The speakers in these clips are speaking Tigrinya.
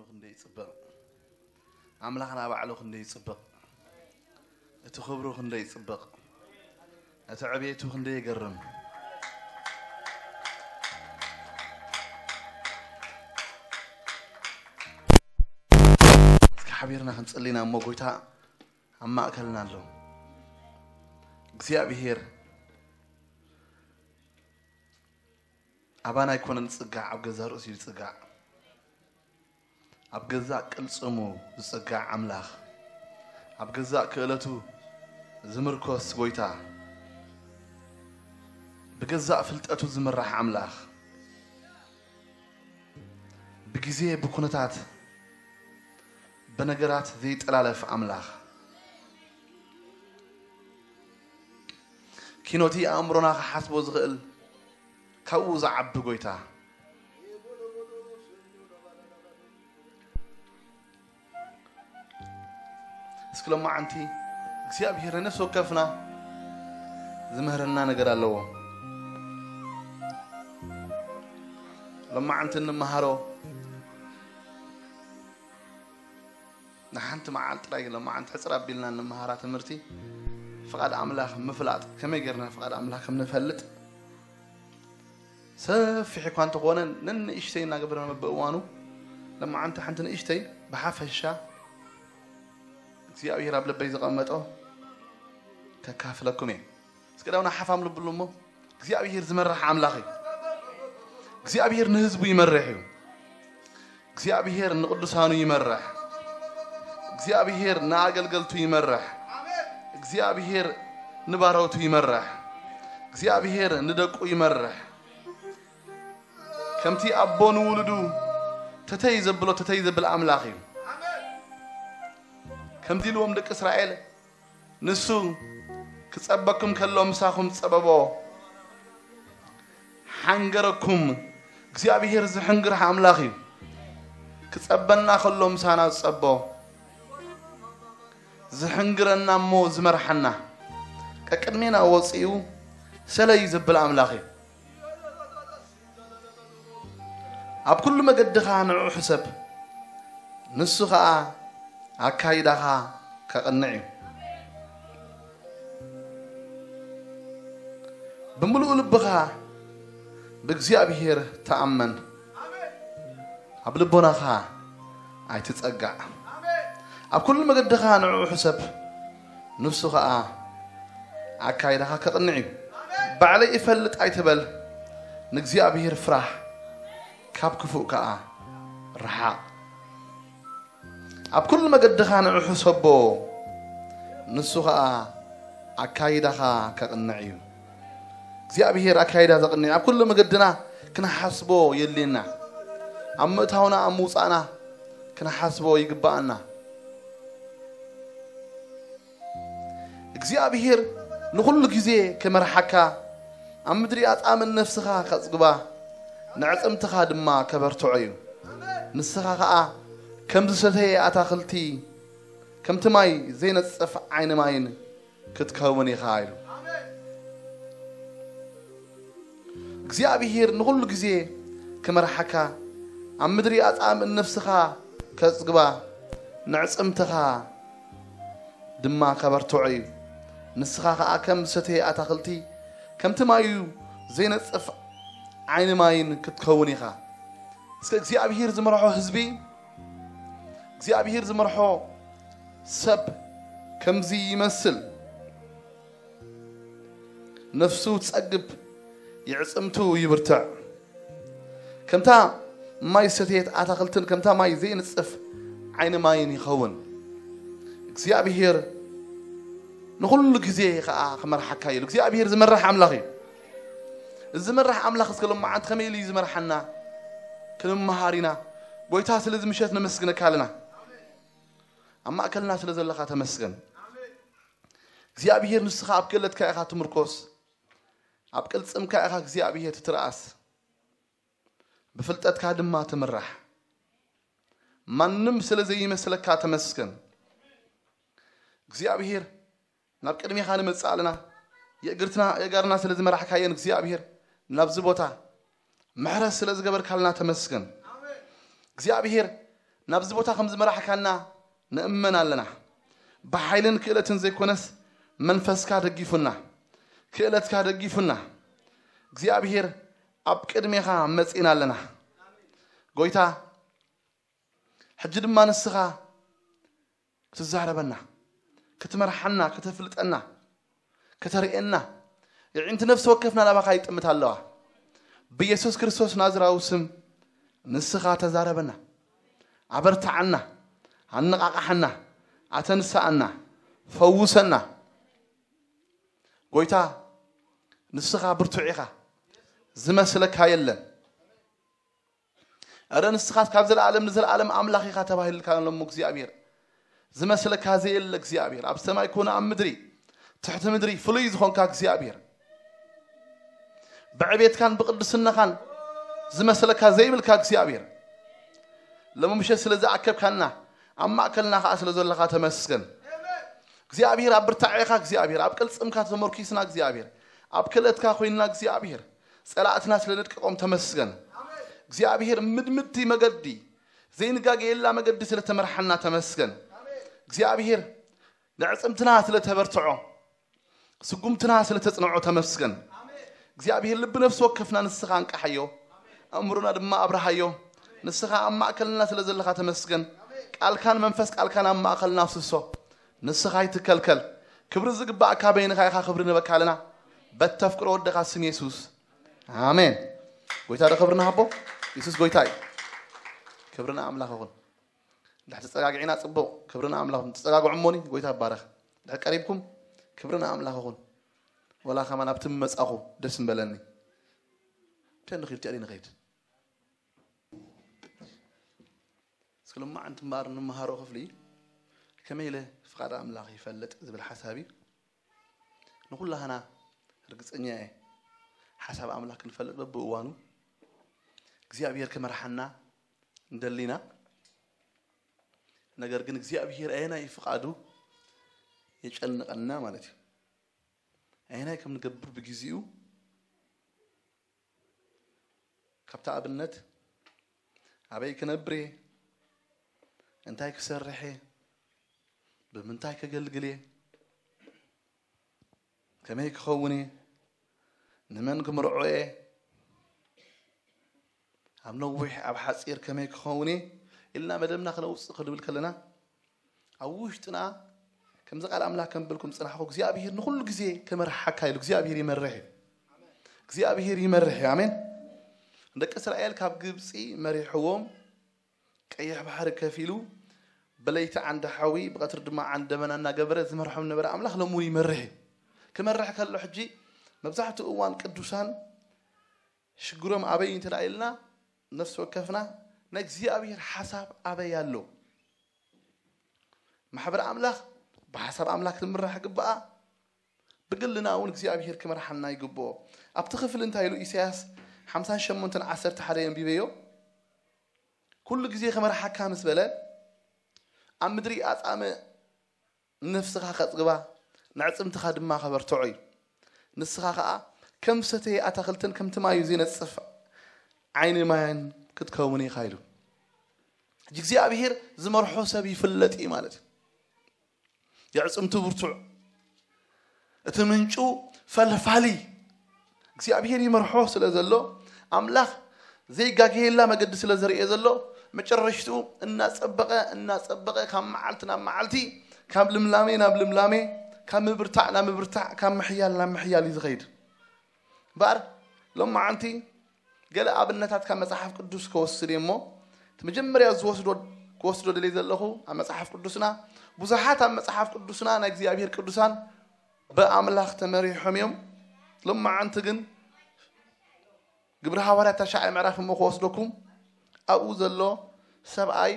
ክንደይ ይጽብቕ! ኣምላኽና ባዕሉ ክንደይ ይጽብቕ! እቲ ክብሩ ክንደይ ይጽብቕ! እቲ ዕቤቱ ክንደይ ይገርም! እስኪ ሓቢርና ክንጽሊ ኢና እሞ፣ ጎይታ ኣብ ማእከልና ኣሎ። እግዚኣብሄር ኣባና ኣይኮነን ዝጽጋዕ፣ ኣብ ገዛእ ርእሱ እዩ ዝጽጋዕ። ኣብ ገዛእ ቅልጽሙ ዝጽጋዕ ኣምላኽ፣ ኣብ ገዛእ ክእለቱ ዝምርኮስ ጎይታ፣ ብገዛእ ፍልጠቱ ዝምራሕ ኣምላኽ፣ ብግዜ ብኩነታት ብነገራት ዘይጠላለፍ ኣምላኽ፣ ኪኖቲ ኣእምሮና ክሓስቦ ዝኽእል ካብኡ ዝዓቢ ጎይታ። እስኪ ሎማዓንቲ እግዚኣብሔር ንነፍሲ ወከፍና ዝምህረና ነገር ኣለዎ። ሎማዓንቲ እንመሃሮ ንሓንቲ መዓልቲ ጥራይ፣ ሎማዓንቲ ሕጽር ኣቢልና እንመሃራ ትምህርቲ፣ ፍቓድ ኣምላኽ ምፍላጥ፣ ከመይ ጌርና ፍቓድ ኣምላኽ ከም ንፈልጥ፣ ሰፊሕ እኳ እንተኾነ፣ ነንእሽተይ እናገበርና በብእዋኑ፣ ሎማዓንቲ ሓንቲ ንእሽተይ ብሓፈሻ እግዚኣብሔር ኣብ ልበይ ዘቐመጦ ከካፍለኩም እየ። እስኪ ዳውና ሓፋም ልብሉ እሞ፣ እግዚኣብሔር ዝመርሕ ኣምላኽ እዩ። እግዚኣብሔር ንህዝቡ ይመርሕ እዩ። እግዚኣብሔር ንቅዱሳኑ ይመርሕ። እግዚኣብሔር ንኣገልገልቱ ይመርሕ። እግዚኣብሔር ንባሮቱ ይመርሕ። እግዚኣብሔር ንደቁ ይመርሕ። ከምቲ ኣቦ ንውሉዱ ተተይ ዘብሎ፣ ተተይ ዘብል ኣምላኽ እዩ። ከምዚ ኢልዎም ደቂ እስራኤል፣ ንሱ ክጸበኩም ከሎ ምሳኹም ጸበቦ። ሓንገረኩም። እግዚኣብሔር ዝሕንግር ኣምላኽ እዩ። ክጸበና ከሎ ምሳና ዝጸቦ። ዝሕንግረና እሞ ዝመርሓና። ቀቅድሜና ወጺኡ ሰለይ ዘብል ኣምላኽ እዩ። ኣብ ኩሉ መገድኻ ንዕኡ ሕሰብ፣ ንሱ ኸኣ ኣካይዳኻ ከቕንዕ እዩ። ብምሉእ ልብኻ ብእግዚኣብሔር ተኣመን፣ ኣብ ልቦናኻ ኣይትጸጋዕ። ኣብ ኩሉ መገድኻ ንዕኡ ሕሰብ፣ ንሱ ኸኣ ኣካይዳኻ ከቕንዕ እዩ። ባዕለይ እፈልጥ ኣይትበል፣ ንእግዚኣብሔር ፍራህ፣ ካብ ክፉእ ከኣ ርሓቕ። ኣብ ኩሉ መገድኻ ንዕኡ ሕሰቦ፣ ንሱ ኸኣ ኣካይዳኻ ከቕንዕ እዩ። እግዚኣብሔር ኣካይዳ ዘቕንዕ እዩ። ኣብ ኩሉ መገድና ክንሓስቦ የድልየና። ኣብ ምእታውና፣ ኣብ ምውጻእና ክንሓስቦ ይግብኣና። እግዚኣብሔር ንኹሉ ግዜ ክመርሓካ፣ ኣብ ምድሪ ኣጻምእ ነፍስኻ ከጽግባ፣ ንዕጽምትኻ ድማ ከበርትዖ እዩ። ንስኻ ኸኣ ከም ዝሰተየ ኣታኽልቲ፣ ከምቲ ማይ ዘይነጽፍ ዓይኒ ማይን ክትከውን ኢኻ ኢሉ። እግዚኣብሔር ንኹሉ ግዜ ክመርሓካ፣ ኣብ ምድሪ ኣጻምእ ነፍስኻ ከጽግባ፣ ንዕጽምትኻ ድማ ከበርትዖ እዩ። ንስኻ ኸኣ ከም ዝሰተየ ኣታኽልቲ፣ ከምቲ ማዩ ዘይነጽፍ ዓይኒ ማይን ክትከውን ኢኻ። እስከ እግዚኣብሔር ዝመርሖ ህዝቢ፣ እግዚኣብሔር ዝመርሖ ሰብ ከምዚ ይመስል። ነፍሱ ትጸግብ፣ የዕጽምቱ ይብርትዕ። ከምታ ማይ ዝሰተየት ኣታኽልትን ከምታ ማይ ዘይንጽፍ ዓይኒ ማይን ይኸውን። እግዚኣብሔር ንኹሉ ግዜ ኸኣ ክመርሓካ እዩ። እግዚኣብሔር ዝመርሕ ኣምላኽ እዩ። እዚ ዝመርሕ ኣምላኽ እስከ ሎማዓንቲ ከመይ ኢሉ እዩ ዝመርሓና ክንመሃር ኢና። ጎይታ ስለዚ ምሸት ነመስግነካ ኣለና። ኣብ ማእከልና ስለ ዘለኻ ተመስገን። እግዚኣብሔር ንስኻ ኣብ ክእለትካ ኢኻ ትምርኮስ። ኣብ ቅልጽምካ ኢኻ እግዚኣብሔር ትትርኣስ። ብፍልጠትካ ድማ ትምራሕ። ማንም ስለ ዘይመስለካ ተመስገን። እግዚኣብሔር ናብ ቅድሜኻ ንመጽእ ኣለና። የእግርትና፣ የእጋርና ስለ ዝመራሕካየን እግዚኣብሔር ናብዚ ቦታ ምሕረት ስለ ዝገበርካልና ተመስገን። እግዚኣብሔር ናብዚ ቦታ ከም ዝመራሕካና ንእመን ኣለና። ብሓይልን ክእለትን ዘይኮነስ መንፈስካ ደጊፉና፣ ክእለትካ ደጊፉና፣ እግዚኣብሔር ኣብ ቅድሜኻ መጺእና ኣለና። ጎይታ፣ ሕጂ ድማ ንስኻ ክትዛረበና፣ ክትመርሓና፣ ከተፍልጠና፣ ከተርእየና፣ የዒንቲ ነፍሲ ወከፍና ናባኻ ይጥምት ኣለዋ። ብየሱስ ክርስቶስ ናዝራዊ ስም ንስኻ ተዛረበና፣ ኣበርትዓና፣ ኣነቓቕሓና፣ ኣተንስኣና፣ ፈውሰና። ጎይታ፣ ንስኻ ብርቱዕ ኢኻ፣ ዝመስለካ የለን። እረ ንስኻስ ካብ ዘለኣለም ንዘለኣለም ኣምላኽ ኢኻ ተባሂልካ ኣሎ እሞ እግዚኣብሔር፣ ዝመስለካ ዘየለ እግዚኣብሔር፣ ኣብ ሰማይ ኮነ ኣብ ምድሪ ትሕቲ ምድሪ ፍሉይ ዝኾንካ እግዚኣብሔር፣ ብዕቤትካን ብቕድስናኻን ዝመስለካ ዘይብልካ እግዚኣብሔር፣ ሎሚ ምሸት ስለ ዝኣከብካና፣ ኣብ ማእከልና ኸኣ ስለ ዘለኻ ተመስገን። እግዚኣብሔር ኣብ ብርታዔኻ እግዚኣብሔር፣ ኣብ ቅልጽምካ ተመርኪስና እግዚኣብሔር፣ ኣብ ክእለትካ ኮይንና እግዚኣብሔር፣ ጸላእትና ስለ ነድቀቖም ተመስገን። እግዚኣብሔር ምድምድቲ መገዲ፣ ዘይንጋገየላ መገዲ ስለ ተመርሓና ተመስገን። እግዚኣብሔር ንዕጽምትና ስለ ተበርትዖ፣ ስጉምትና ስለ ተጽንዖ ተመስገን። እግዚኣብሔር ልቢ ነፍሲ ወከፍና ንስኻ እንቃሓዮ፣ ኣእምሮና ድማ ኣብርሃዮ። ንስኻ ኣብ ማእከልና ስለ ዘለኻ ተመስገን። ቃልካን መንፈስ ቃልካን ኣብ ማእከልና ኣፍስሶ። ንስኻ ኣይትከልከል። ክብሪ ዝግባእካ በይንኻ ኢኻ ክብሪ ንበካ ኣለና። በተፍቅሮ ወደኻ ስም የሱስ። ኣሜን። ጎይታ ዶ ክብሪ ንሃቦ? የሱስ ጎይታ እዩ። ክብሪ ንኣምላኽ ይኹን። እንድሕር ተጸጋጊዕና ጽቡቕ፣ ክብሪ ንኣምላኽ። ተጸጋግዑ እሞኒ፣ ጎይታ ይባረኽ። እንድሕር ቀሪብኩም፣ ክብሪ ንኣምላኽ ይኹን። ወላ ከማን ኣብቲ ምመጻኹ ደስ ምበለኒ። ብተ ንኺድ፣ ትዕሊ ንኸይድ። እስኪ ሎማዓንቲ እምበኣር እንመሃሮ ክፍሊ ከመይ ኢለ ፍቓድ ኣምላኽ ይፈልጥ ዝብል ሓሳብ እዩ። ንኹላህና ርግጸኛ እየ፣ ሓሳብ ኣምላኽ ክንፈልጥ በብእዋኑ እግዚኣብሔር ክመርሓና እንደሊና። ነገር ግን እግዚኣብሔር ኣየናይ ፍቓዱ የጨንቐና ማለት እዩ። ኣየናይ ከም ንገብር ብግዜኡ ካብታ ኣብነት ኣበይ ክነብር እየ፣ እንታይ ክሰርሕ እየ፣ ብምንታይ ከገልግል እየ፣ ከመይ ክኸውን እየ፣ ንመን ክምርዖ እየ፣ ኣብ ነዊሕ ኣብ ሓጺር ከመይ ክኸውን እየ ኢልና መደብና ክነውጽእ ክንብል ከለና፣ ኣብ ውሽጥና ከምዚ ቃል ኣምላኽ ከንብልኩም ጽናሕኩ፣ እግዚኣብሔር ንኹሉ ግዜ ክመርሓካ ኢሉ እግዚኣብሔር ይመርሕ እዩ። እግዚኣብሔር ይመርሕ እዩ። ኣሜን። ንደቂ እስራኤል ካብ ግብጺ መሪሕዎም፣ ቀይሕ ባሕሪ ከፊሉ፣ ብለይቲ ዓንዲ ሓዊ ብቐትሪ ድማ ዓንዲ ደመና እናገበረ ዝመርሖም ነበረ ኣምላኽ ሎም እውን ይመርሕ እዩ። ክመርሕ ከሎ ሕጂ መብዛሕትኡ እዋን ቅዱሳን ሽግሮም ኣበይ እንተ ደኣ ኢልና፣ ነፍሲ ወከፍና ናይ እግዚኣብሔር ሓሳብ ኣበይ ኣሎ? ማሕበር ኣምላኽ ብሓሳብ ኣምላኽ ክንምራሕ ይግባኣ። ብግልና እውን እግዚኣብሔር ክመርሓና ይግብኦ። ኣብቲ ክፍሊ እንታይ ኢሉ? ኢሳያስ ሓምሳን ሸሞንተን ዓሰርተ ሓደ የንቢበዮ። ኩሉ ግዜ ክመርሓካ ምስ በለ፣ ኣብ ምድሪ ኣጻምእ ንነፍስኻ ከጽግባ፣ ንዕጽምትኻ ድማ ከበርትዖ እዩ። ንስኻ ኸኣ ከም ሰተየ ኣታኽልትን ከምቲ ማዩ ዚነጽፍ ዓይኒ ማይን ክትከውን ኢኻ ኢሉ። ሕጂ እግዚኣብሔር ዝመርሖ ሰብ ይፍለጥ እዩ ማለት እዩ። የዕጽምቱ ብርቱዕ፣ እቲ ምንጩ ፈልፋሊ እግዚኣብሔር ይመርሖ ስለ ዘሎ፣ ኣምላኽ ዘይጋገየላ መገዲ ስለ ዘርእየ ዘሎ፣ መጨረሽትኡ እናጸበቐ፣ እናጸበቐ፣ ካብ መዓልቲ ናብ መዓልቲ፣ ካብ ልምላሜ ናብ ልምላሜ፣ ካብ ምብርታዕ ናብ ምብርታዕ፣ ካብ ምሕያል ናብ ምሕያል እዩ ዝኸይድ። እምበኣር ሎማዓንቲ ገለ ኣብነታት ካብ መጽሓፍ ቅዱስ ከወስድ እየ እሞ፣ እቲ መጀመርያ ዝወስዶ፣ ክወስዶ ደልየ ዘለኹ ኣብ መጽሓፍ ቅዱስና፣ ብዙሓት ኣብ መጽሓፍ ቅዱስና ናይ እግዚኣብሔር ቅዱሳን ብኣምላኽ ተመሪሖም እዮም። ሎማዓንቲ ግን ግብሪ ሃዋርያት ታሽዓይ ምዕራፍ እሞ ክወስደኩም፣ ኣብኡ ዘሎ ሰብኣይ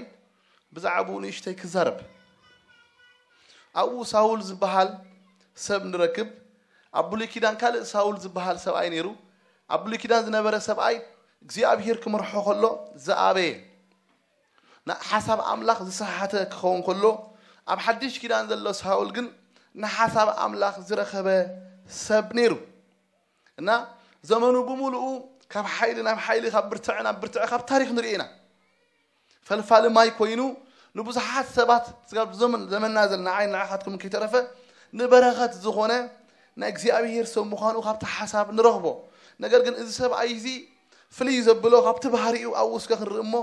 ብዛዕባኡ ንእሽተይ ክዛረብ። ኣብኡ ሳውል ዝበሃል ሰብ ንረክብ። ኣብ ብሉይ ኪዳን ካልእ ሳውል ዝበሃል ሰብኣይ ነይሩ። ኣብ ብሉይ ኪዳን ዝነበረ ሰብኣይ እግዚኣብሔር ክመርሖ ከሎ ዝኣበየ፣ ንሓሳብ ኣምላኽ ዝሰሓተ ክኸውን ከሎ፣ ኣብ ሓድሽ ኪዳን ዘሎ ሳውል ግን ንሓሳብ ኣምላኽ ዝረኸበ ሰብ ነይሩ። እና ዘመኑ ብምሉኡ ካብ ሓይሊ ናብ ሓይሊ፣ ካብ ብርትዐ ናብ ብርትዐ፣ ካብ ታሪኽ ንርኢ ኢና። ፈልፋሊ ማይ ኮይኑ ንብዙሓት ሰባት ስጋብ ዘመን- ዘመንና ዘለና ዓይን ንዓኻትኩም ከይተረፈ ንበረኸት ዝኾነ ናይ እግዚኣብሔር ሰብ ምዃኑ ካብቲ ሓሳብ ንረኽቦ። ነገር ግን እዚ ሰብኣይ እዚ ፍልይ ዘብሎ ካብቲ ባህሪኡ ኣብኡ እስከ ክንርኢ እሞ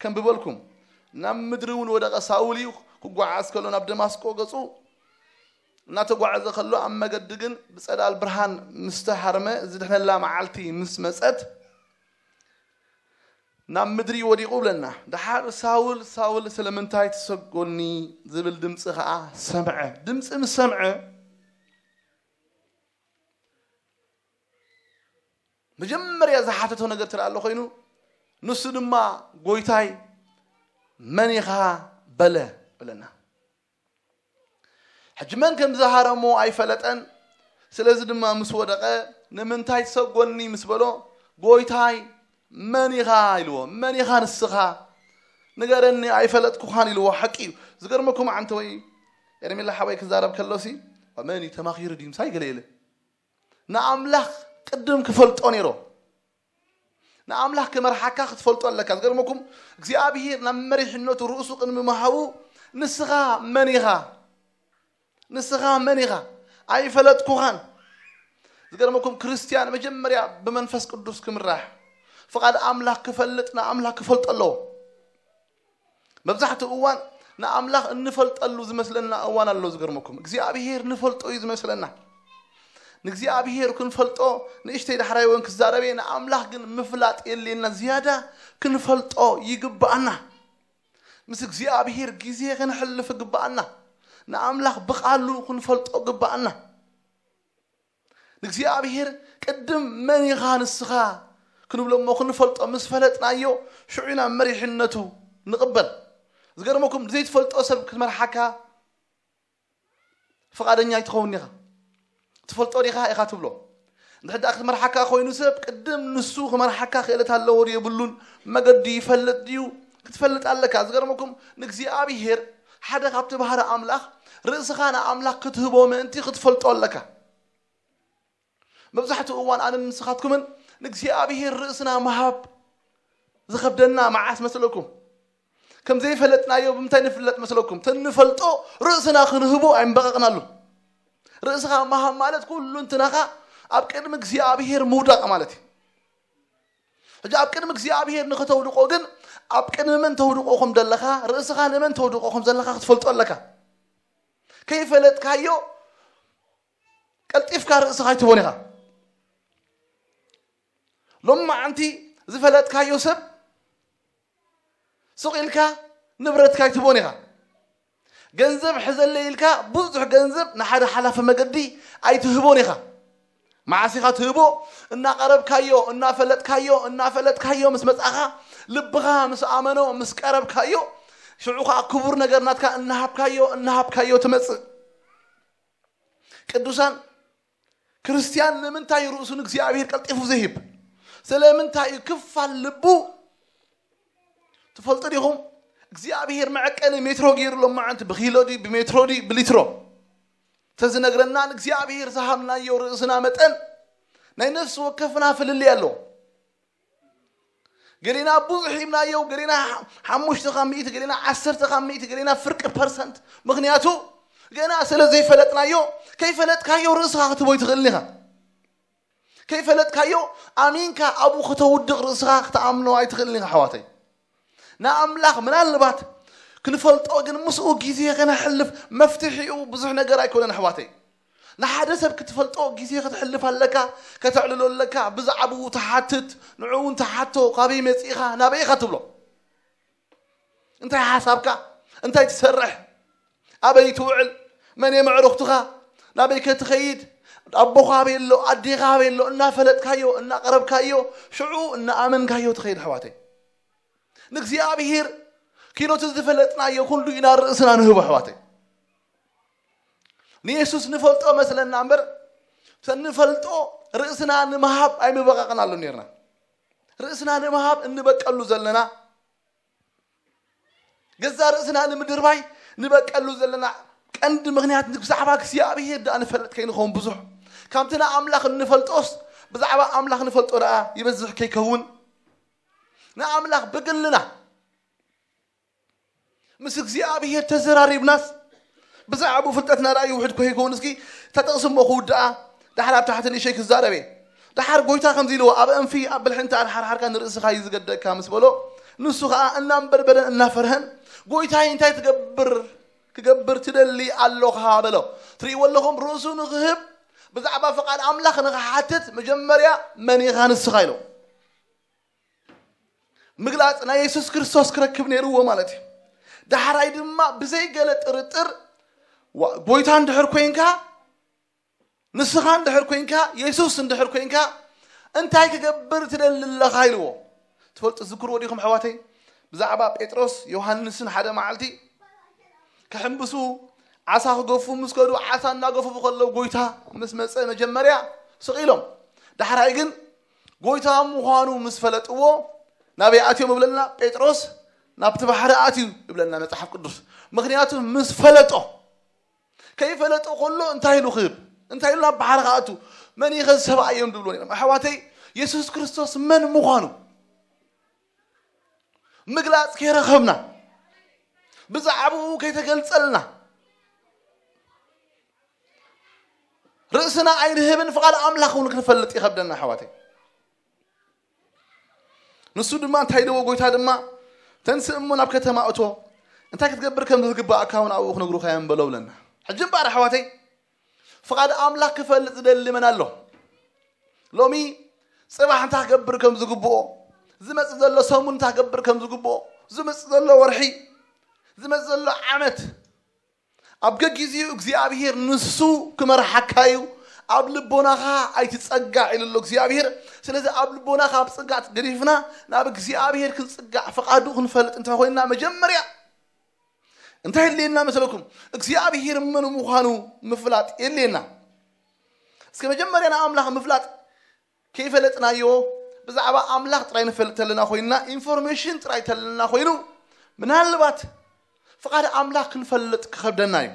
ከንብበልኩም። ናብ ምድሪ እውን ወደቐ። ሳውል እዩ ክጓዓዝ ከሎ ናብ ደማስቆ ገጹ እናተጓዓዘ ከሎ ኣብ መገዲ ግን ብጸዳል ብርሃን ምስ ተሃርመ ዝድሕነላ መዓልቲ ምስ መጸት ናብ ምድሪ ወዲቑ ብለና። ደሓር ሳውል ሳውል ስለምንታይ ትሰጎኒ ዝብል ድምፂ ከዓ ሰምዐ። ድምፂ ምስ ሰምዐ መጀመርያ ዝሓተቶ ነገር ትርኣ ኣሎ ኮይኑ ንሱ ድማ ጎይታይ መን ኢኻ በለ ብለና። ሕጂ መን ከም ዝሃረሞ ኣይፈለጠን። ስለዚ ድማ ምስ ወደቐ ንምንታይ ትሰጎኒ ምስ በሎ ጎይታይ መን ኢኻ ኢልዎ። መን ኢኻ ንስኻ ንገረኒ ኣይፈለጥኩኻን ኢልዎ። ሓቂ እዩ። ዝገርመኩም ዓንተ ወይ ኤርሜላ ሓወይ ክዛረብ ከሎሲ መን እዩ ተማኺሩ ድዩ ምሳይ ገለ ኢለ ንኣምላኽ ቅድም ክፈልጦ ነይሮ። ንኣምላኽ ክመርሓካ ክትፈልጦ ኣለካ። ዝገርመኩም እግዚኣብሄር ናብ መሪሕነቱ ርእሱ ቅድሚ ምሃቡ ንስኻ መን ኢኻ? ንስኻ መን ኢኻ? ኣይፈለጥኩኻን። ዝገርመኩም ክርስትያን መጀመርያ ብመንፈስ ቅዱስ ክምራሕ ፍቓድ ኣምላኽ ክፈልጥ ንኣምላኽ ክፈልጦ ኣለዎ። መብዛሕትኡ እዋን ንኣምላኽ እንፈልጠሉ ዝመስለና እዋን ኣሎ። ዝገርመኩም እግዚኣብሄር ንፈልጦ እዩ ዝመስለና። ንእግዚኣብሄር ክንፈልጦ ንእሽተይ ዳሕራይ እውን ክዛረበ ንኣምላኽ ግን ምፍላጥ የድልየና ዝያዳ ክንፈልጦ ይግብኣና። ምስ እግዚኣብሄር ግዜ ከነሕልፍ ይግብኣና። ንኣምላኽ ብቓሉ ክንፈልጦ ይግብኣና። ንእግዚኣብሄር ቅድም መን ኢኻ ንስኻ ክንብሎ እሞ ክንፈልጦ ምስ ፈለጥናዮ ሽዑ ኢና መሪሕነቱ ንቕበል። ዝገርመኩም ዘይትፈልጦ ሰብ ክትመርሓካ ፍቓደኛ ኣይትኸውን ኢኻ። ትፈልጦ ዲኻ ኢኻ ትብሎ። እንድሕር ደኣ ክትመርሓካ ኮይኑ ሰብ ቅድም ንሱ ክመርሓካ ክእለት ኣለዎ ድዩ የብሉን መገዲ ይፈልጥ ድዩ ክትፈልጥ ኣለካ። ዝገርመኩም ንእግዚኣብሄር ሓደ ካብቲ ባህሪ ኣምላኽ ርእስኻ ንኣምላኽ ክትህቦ ምእንቲ ክትፈልጦ ኣለካ። መብዛሕትኡ እዋን ኣነን ንስኻትኩምን ንእግዚኣብሄር ርእስና ምሃብ ዝኸብደና መዓስ መስለኩም? ከም ዘይፈለጥናዮ ብምንታይ ንፍለጥ መስለኩም? ተንፈልጦ ርእስና ክንህቦ ኣይምበቐቕናሉ። ርእስኻ ምሃብ ማለት ኩሉ እንትናኻ ኣብ ቅድሚ እግዚኣብሄር ምውዳቕ ማለት እዩ። ሕጂ ኣብ ቅድሚ እግዚኣብሄር ንኽተውድቆ ግን ኣብ ቅድሚ መን ተውድቆ ከም ዘለኻ ርእስኻ ንመን ተውድቆ ከም ዘለኻ ክትፈልጦ ኣለካ። ከይፈለጥካዮ ቀልጢፍካ ርእስኻ ኣይትቦን ኢኻ። ሎማዓንቲ ዝፈለጥካዮ ሰብ ሱቕ ኢልካ ንብረትካ ኣይትህቦን ኢኻ። ገንዘብ ሕዘለይ ኢልካ ብዙሕ ገንዘብ ንሓደ ሓላፊ መገዲ ኣይትህቦን ኢኻ። መዓስ ኢኻ ትህቦ? እናቐረብካዮ እናፈለጥካዮ እናፈለጥካዮ ምስ መጻኻ ልብኻ ምስ ኣመኖ ምስ ቀረብካዮ ሽዑ ከዓ ክቡር ነገር ናትካ እናሃብካዮ እናሃብካዮ ትመጽእ። ቅዱሳን ክርስትያን ንምንታይ ርእሱ ንእግዚኣብሔር ቀልጢፉ ዘይህብ? ስለምንታይ እዩ ክፋል ልቡ? ትፈልጡ ዲኹም? እግዚኣብሔር መዐቀኒ ሜትሮ ገይሩ ሎማዓንቲ ብኪሎ ድዩ ብሜትሮ ድዩ ብሊትሮ ተዝነግረናን እግዚኣብሔር ዝሃብናዮ ርእስና መጠን ናይ ነፍሲ ወከፍና ፍልልይ ኣለዎ። ገሌና ብዙሕ ሂብናዮ፣ ገሌና ሓሙሽተ ካብ ሚእቲ፣ ገሌና ዓሰርተ ካብ ሚእቲ፣ ገሌና ፍርቂ ፐርሰንት። ምኽንያቱ ገና ስለ ዘይፈለጥናዮ። ከይፈለጥካዮ ርእስኻ ክትቦይ ትኽእልን ኢኻ። ከይፈለጥካዮ ኣሚንካ ኣብኡ ከተውድቕ ርእስኻ ክትኣምኖ ኣይትኽእልን ኢኻ ኣሕዋተይ። ንኣምላኽ ምናልባት ክንፈልጦ ግን ምስኡ ግዜ ከነሕልፍ መፍትሒኡ ብዙሕ ነገር ኣይኮነን ኣሕዋተይ። ንሓደ ሰብ ክትፈልጦ ግዜ ከተሕልፍ ኣለካ፣ ከተዕልሎ ኣለካ። ብዛዕባኡ ትሓትት፣ ንዕኡ እውን ትሓቶ፣ ካበይ መጺእኻ ናበይ ኢኻ ትብሎ። እንታይ ሓሳብካ? እንታይ ትሰርሕ? ኣበይ ትውዕል? መን እየ መዕርኽትኻ? ናበይ ከ ትኸይድ? ኣቦኻ ኣበይ ኣሎ? ኣዴኻ ኣበይ ኣሎ? እናፈለጥካዮ እናቐረብካዮ ሽዑ እናኣመንካዮ ትኸይድ ኣሕዋተይ። ንእግዚኣብሔር ኪኖት ዝፈለጥናዮ ኩሉ ኢና ርእስና ንህቦ ኣሕዋተይ። ንየሱስ ንፈልጦ መስለና እምበር ንፈልጦ ርእስና ንምሃብ ኣይምበቐቕናሉ ነርና። ርእስና ንምሃብ እንበቀሉ ዘለና ገዛ ርእስና ንምድርባይ ንበቀሉ ዘለና ቀንዲ ምኽንያት ብዛዕባ እግዚኣብሔር ደኣ ንፈልጥ ከይንኸውን ብዙሕ ካብቲ ንኣምላኽ እንፈልጦስ ብዛዕባ ኣምላኽ ንፈልጦ ደኣ ይበዝሕ ከይከውን ንኣምላኽ ብግልና ምስ እግዚኣብሔር ተዘራሪብናስ ብዛዕባኡ ፍልጠትና ደኣ ይውሕድ ኮ ይኸውን? እስኪ እታ ጥቕሲ እሞ ክውድኣ፣ ደሓር ኣብ ታሕቲ ንእሸይ ክዛረብ እየ። ደሓር ጎይታ ከምዚ ኢልዎ፣ ኣብ ኣንፊ ኣብ ብልሒ እንተ ኣድሓርሓርካ ንርእስኻ እዩ ዝገደካ ምስ በሎ፣ ንሱ ኸኣ እናንበድበደን እናፈርሀን፣ ጎይታይ እንታይ ትገብር ክገብር ትደሊ ኣሎኻ በሎ። ትርእይዎ ኣለኹም፣ ርእሱ ንኽህብ ብዛዕባ ፍቓድ ኣምላኽ ንኽሓትት መጀመርያ መን ኢኻ ንስኻ ኢሎ። ምግላጽ ናይ የሱስ ክርስቶስ ክረክብ ነይርዎ ማለት እዩ። ዳሕራይ ድማ ብዘይገለ ጥርጥር ዋ- ጎይታ እንድሕር ኮንካ፣ ንስኻ እንድሕር ኮንካ፣ የሱስ እንድሕር ኮንካ፣ እንታይ ክገብር ትደሊ ኣለኻ ኢልዎ። ትፈልጡ ዝክርዎ ዲኹም ኣሕዋተይ? ብዛዕባ ጴጥሮስ ዮሃንስን ሓደ መዓልቲ ክሕምብሱ ዓሳ ክገፉ ምስ ከዱ፣ ዓሳ እናገፈፉ ከለዉ ጎይታ ምስ መጸ መጀመርያ ስቕ ኢሎም። ዳሕራይ ግን ጎይታ ምዃኑ ምስ ፈለጥዎ ናበይ ኣትዮም ይብለና? ጴጥሮስ ናብቲ ባሕሪ ኣትዩ ይብለና መጽሓፍ ቅዱስ። ምኽንያቱ ምስ ፈለጦ። ከይፈለጦ ከሎ እንታይ ኢሉ ክህብ? እንታይ ኢሉ ናብ ባሕሪ ክኣቱ? መን ኢኸ ዝሰብኣዮም ዝብሎ ነይሮም። ኣሕዋተይ፣ የሱስ ክርስቶስ መን ምዃኑ ምግላጽ ከይረኸብና፣ ብዛዕባኡ ከይተገልጸልና፣ ርእስና ኣይንህብን፣ ፍቓድ ኣምላኽ እውን ክንፈልጥ ይኸብደና ኣሕዋተይ። ንሱ ድማ እንታይ ኢልዎ? ጎይታ ድማ፣ "ተንስእ እሞ ናብ ከተማ እቶ፣ እንታይ ክትገብር ከም ዝግባእካ እውን ኣብኡ ክነግሩኻ እዮም" በሎ ብለና። ሕጂ እምበኣር ኣሕዋተይ፣ ፍቓድ ኣምላኽ ክፈልጥ ዝደሊ መን ኣሎ? ሎሚ ጽባሕ እንታይ ክገብር ከም ዝግብኦ፣ ዝመጽእ ዘሎ ሰሙን እንታይ ክገብር ከም ዝግብኦ፣ ዝመጽእ ዘሎ ወርሒ፣ ዝመጽእ ዘሎ ዓመት፣ ኣብ ገጊዜኡ እግዚኣብሔር ንሱ ክመርሓካ እዩ። ኣብ ልቦናኻ ኣይትጸጋዕ ኢሉ ኣሎ እግዚኣብሔር። ስለዚ ኣብ ልቦናኻ ኣብ ጽጋዕ ገዲፍና ናብ እግዚኣብሔር ክንጽጋዕ ፍቓዱ ክንፈልጥ እንተኾይንና መጀመርያ እንታይ የድልየና መስለኩም? እግዚኣብሔር መን ምዃኑ ምፍላጥ የድልየና። እስከ መጀመርያ ንኣምላኽ ምፍላጥ ከይፈለጥናዮ፣ ብዛዕባ ኣምላኽ ጥራይ ንፈልጥ ተለና ኮይንና፣ ኢንፎርሜሽን ጥራይ ተለና ኮይኑ፣ ምናልባት ፍቓድ ኣምላኽ ክንፈልጥ ክኸብደና እዩ።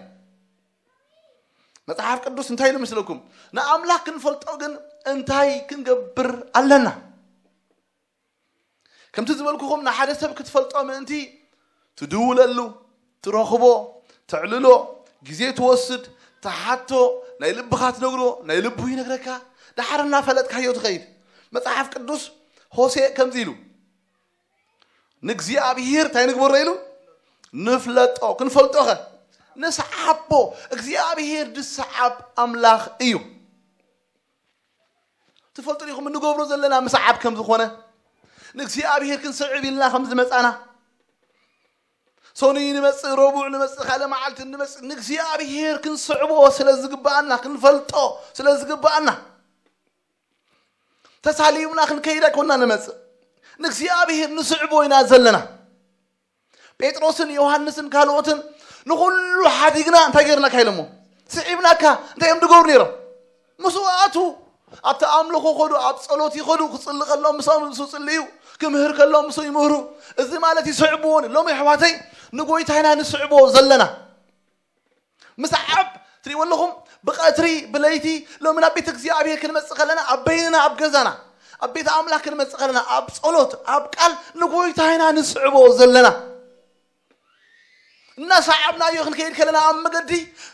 መጽሓፍ ቅዱስ እንታይ ኢሉ ምስለኩም? ንኣምላኽ ክንፈልጦ ግን እንታይ ክንገብር ኣለና? ከምቲ ዝበልኩኹም ንሓደ ሰብ ክትፈልጦ ምእንቲ ትድውለሉ፣ ትረኽቦ፣ ተዕልሎ፣ ግዜ ትወስድ፣ ትሓቶ፣ ናይ ልብኻ ትነግሮ፣ ናይ ልቡ ይነግረካ፣ ደሓር እናፈለጥካዮ ትኸይድ። መጽሓፍ ቅዱስ ሆሴእ ከምዚ ኢሉ፣ "ንእግዚኣብሔር እንታይ ንግበሮ?" ኢሉ፣ "ንፍለጦ፣ ክንፈልጦኸ ንስዓቦ?" እግዚኣብሔር ዝሰዓብ ኣምላኽ እዩ። ትፈልጡ ዲኹም እንገብሮ ዘለና ምስዓብ ከም ዝኾነ? ንእግዚኣብሔር ክንስዕብ ኢልና ከም ዝመጻና፣ ሰኑይ ንመጽእ፣ ረቡዕ ንመጽእ፣ ካልእ መዓልቲ ንመጽእ፣ ንእግዚኣብሔር ክንስዕቦ ስለ ዝግብኣና፣ ክንፈልጦ ስለ ዝግብኣና፣ ተሳሊምና ክንከይድ ኣይኮንና ንመጽእ። ንእግዚኣብሔር ንስዕቦ ኢና ዘለና። ጴጥሮስን ዮሃንስን ካልኦትን ንኹሉ ሓዲግና እንታይ ገይርናካ ኢሎሞ? ስዒብናካ። እንታይ እዮም ዝገብሩ ነይሮም? ምስኡ ኣቱ ኣብቲ ኣምልኾ ኸዱ፣ ኣብ ጸሎት ይኸዱ፣ ክጽሊ ከሎ ምሶም ምስ ጽልዩ፣ ክምህር ከሎ ምስ ይምህሩ። እዚ ማለት ይስዕብዎ። ሎሚ ኣሕዋተይ ንጎይታ ኢና ንስዕቦ ዘለና። ምስዓብ ትሪእዎ ኣለኹም። ብቐትሪ ብለይቲ ሎሚ ናብ ቤት እግዚኣብሔር ክንመጽእ ከለና፣ ኣብ በይንና ኣብ ገዛና፣ ኣብ ቤት ኣምላኽ ክንመጽእ ከለና፣ ኣብ ጸሎት ኣብ ቃል ንጎይታ ኢና ንስዕቦ ዘለና። እናሰዓብናዮ ክንከይድ ከለና ኣብ መገዲ፣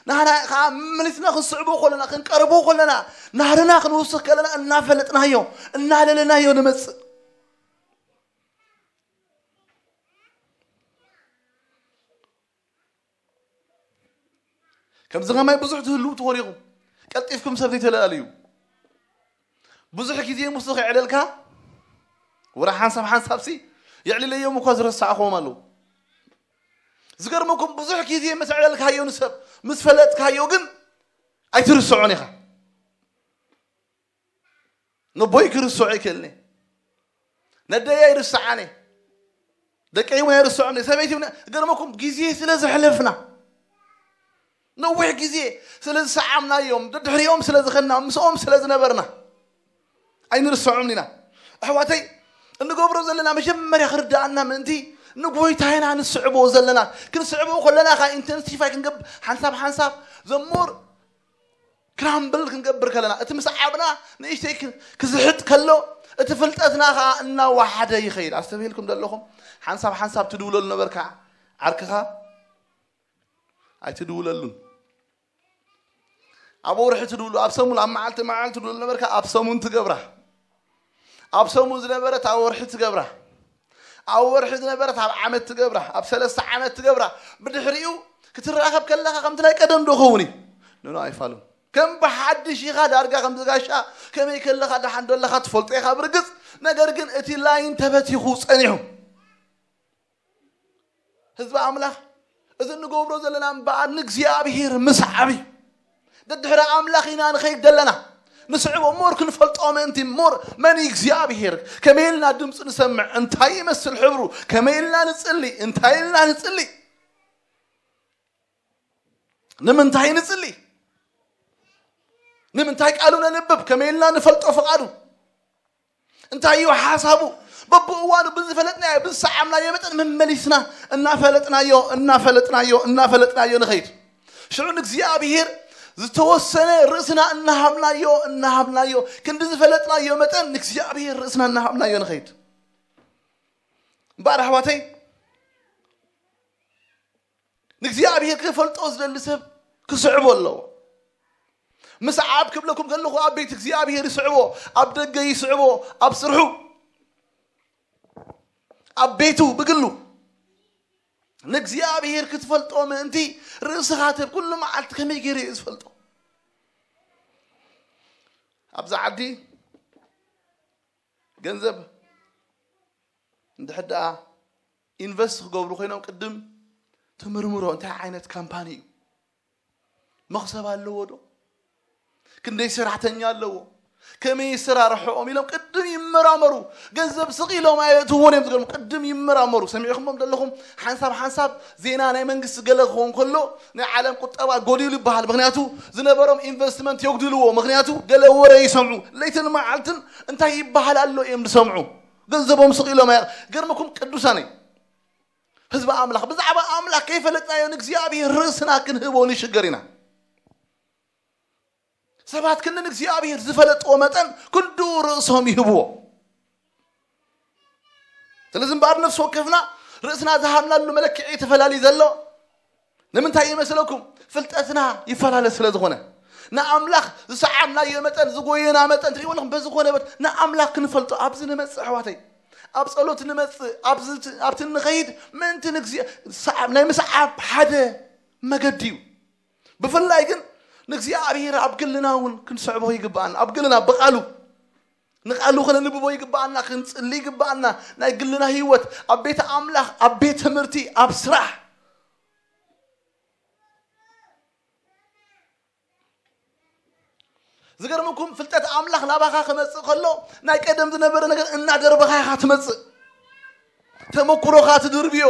ንሕና ከዓ መመሊስና ክንስዕቦ ከለና፣ ክንቀርቦ ከለና፣ ናህርና ክንውስኽ ከለና እናፈለጥናዮ እናለለናዮ ንመጽእ። ከምዚ ከማይ ብዙሕ ትህልው ትኾኑ ኢኹም። ቀልጢፍኩም ሰብ ዘይተለኣልዩ። ብዙሕ ግዜ ምስ ከዕለልካ ወረ ሓንሳብ ሓንሳብሲ የዕልለዮም እኳ ዝረሳዕኹም ኣለዉ። ዝገርመኩም ብዙሕ ግዜ ምስ ኣዕለልካዮ ንሰብ ምስ ፈለጥካዮ ግን ኣይትርስዖን ኢኻ። ነቦይ ክርስዖ ይክእልኒ፣ ነደይ ኣይርስዓኒ፣ ደቀይ እውን ኣይርስዖኒ። ሰበይቲ እውን ገርመኩም ግዜ ስለ ዘሕለፍና፣ ነዊሕ ግዜ ስለ ዝሰዓምናዮም፣ ደድሕሪኦም ስለ ዝኸድና፣ ምስኦም ስለ ዝነበርና ኣይንርስዖምን ኢና። ኣሕዋተይ፣ እንገብሮ ዘለና መጀመርያ ክርድኣና ምእንቲ ንጎይታ ኢና ንስዕቦ ዘለና። ክንስዕቦ ከለና ከዓ ኢንተንሲፋይ ክንገብር ሓንሳብ ሓንሳብ ዘሞር ክራምብል ክንገብር ከለና፣ እቲ ምስዓብና ንእሽተይ ክ- ክዝሕጥ ከሎ፣ እቲ ፍልጠትና ከዓ እናወሓደ ይኸይድ። ኣስተብሂልኩም ዘለኹም? ሓንሳብ ሓንሳብ ትድውለሉ ነበርካ ዓርክኻ፣ ኣይትድውለሉን። ኣብ ወርሒ ትድውሉ፣ ኣብ ሰሙን፣ ኣብ መዓልቲ መዓልቲ ትድውሉ ነበርካ፣ ኣብ ሰሙን ትገብራ። ኣብ ሰሙን ዝነበረት ኣብ ወርሒ ትገብራ። ኣብ ወርሒ ዝነበረት ኣብ ዓመት ትገብራ፣ ኣብ ሰለስተ ዓመት ትገብራ። ብድሕሪኡ ክትራኸብ ከለኻ ከምቲ ናይ ቀደም ዶ ኸውን እዩ? ኖ፣ ኖ፣ ኣይፋሉን። ከም ብሓድሽ ኢኻ ዳርጋ ከምዚ ጋሻ ከመይ ከለኻ ደሓን ዶ ኣለኻ ትፈልጦ ኢኻ ብርግጽ። ነገር ግን እቲ ላይን ተበቲኹ ጸኒሑ። ህዝቢ ኣምላኽ፣ እዚ እንገብሮ ዘለና እምበኣር ንእግዚኣብሔር ምስዓብ እዩ። ደድሕሪ ኣምላኽ ኢና ንኸይድ ዘለና። ንስዕቦ ሞር ክንፈልጦ ምእንቲ ሞር መን እዩ እግዚኣብሔር? ከመይ ኢልና ድምፂ ንሰምዕ? እንታይ ይመስል ሕብሩ? ከመይ ኢልና ንጽሊ? እንታይ ኢልና ንጽሊ? ንምንታይ ንጽሊ? ንምንታይ ቃሉ ነንብብ? ከመይ ኢልና ንፈልጦ ፍቓዱ? እንታይ እዩ ሓሳቡ? በብእዋኑ ብዝፈለጥናዮ፣ ብዝሰዓብናዮ መጠን መመሊስና እናፈለጥናዮ፣ እናፈለጥናዮ፣ እናፈለጥናዮ ንኸይድ። ሽዑ ንእግዚኣብሔር ዝተወሰነ ርእስና እናሃብናዮ፣ እናሃብናዮ፣ ክንዲ ዝፈለጥናዮ መጠን ንእግዚኣብሔር ርእስና እናሃብናዮ ንኸይድ። እምበኣር ኣሕዋተይ፣ ንእግዚኣብሔር ክፈልጦ ዝደሊ ሰብ ክስዕቦ ኣለዎ። ምስዓብ ክብለኩም ከለኹ ኣብ ቤት እግዚኣብሔር ይስዕቦ፣ ኣብ ደገ ይስዕቦ፣ ኣብ ስርሑ፣ ኣብ ቤቱ ብግሉ ንእግዚኣብሔር ክትፈልጦ ምእንቲ ርእስኻ ተብ ኩሉ መዓልቲ ከመይ ገይረ እየ ዝፈልጦ? ኣብዚ ዓዲ ገንዘብ እንድሕር ደኣ ኢንቨስት ክገብሩ ኮይኖም ቅድም ትምርምሮ እንታይ ዓይነት ካምፓኒ እዩ? መኽሰብ ኣለዎ ዶ? ክንደይ ሰራሕተኛ ኣለዎ? ከመይ ይሰራርሕኦም ኢሎም ቅድም ይመራመሩ። ገንዘብ ስቕ ኢሎም ኣየእትዎን እዮም ዝገርሙ። ቅድም ይመራመሩ። ሰሚዕኹሞም ዘለኹም ሓንሳብ ሓንሳብ ዜና ናይ መንግስቲ ገለ ክኸውን ከሎ ናይ ዓለም ቁጠባ ጎዲሉ ይበሃል። ምኽንያቱ ዝነበሮም ኢንቨስትመንት የጉድልዎ። ምኽንያቱ ገለ ወረ ይሰምዑ። ለይትን መዓልትን እንታይ ይበሃል ኣሎ እዮም ዝሰምዑ። ገንዘቦም ስቕ ኢሎም ኣየ-፣ ገርመኩም ቅዱሳነይ። ህዝቢ ኣምላኽ፣ ብዛዕባ ኣምላኽ ከይፈለጥናዮ ንእግዚኣብሔር ርእስና ክንህቦ ንሽገር ኢና። ሰባት ክንዲ ንእግዚኣብሔር ዝፈለጥዎ መጠን ክንድኡ ርእሶም ይህብዎ። ስለዚ እምበኣር ነፍሲ ወከፍና ርእስና ዝሃብናሉ መለክዒ ተፈላለዩ ዘሎ። ንምንታይ ይመስለኩም? ፍልጠትና ይፈላለ ስለ ዝኾነ። ንኣምላኽ ዝሰዓብናዮ መጠን፣ ዝጎየና መጠን፣ ትሪእዎ ኣለኹም፣ በዝኾነ በት-፣ ንኣምላኽ ክንፈልጦ ኣብዚ ንመጽእ፣ ኣሕዋተይ። ኣብ ጸሎት ንመጽእ፣ ኣብዚ ት-፣ ኣብቲ ንኸይድ፣ ምእንቲ ንግዜ-፣ ሰዓብ-፣ ናይ ምስዓብ ሓደ መገዲ እዩ። ብፍላይ ግን ንእግዚኣብሔር ኣብ ግልና እውን ክንስዕቦ ይግብኣና። ኣብ ግልና ብቓሉ፣ ንቓሉ ከነንብቦ ይግብኣና፣ ክንጽሊ ይግብኣና። ናይ ግልና ህይወት፣ ኣብ ቤት ኣምላኽ፣ ኣብ ቤት ትምህርቲ፣ ኣብ ስራሕ። ዝገርመኩም ፍልጠት ኣምላኽ ናባኻ ክመጽእ ከሎ ናይ ቀደም ዝነበረ ነገር እናደርበኻ ኢኻ ትመጽእ። ተመኩሮኻ ትድርብዮ፣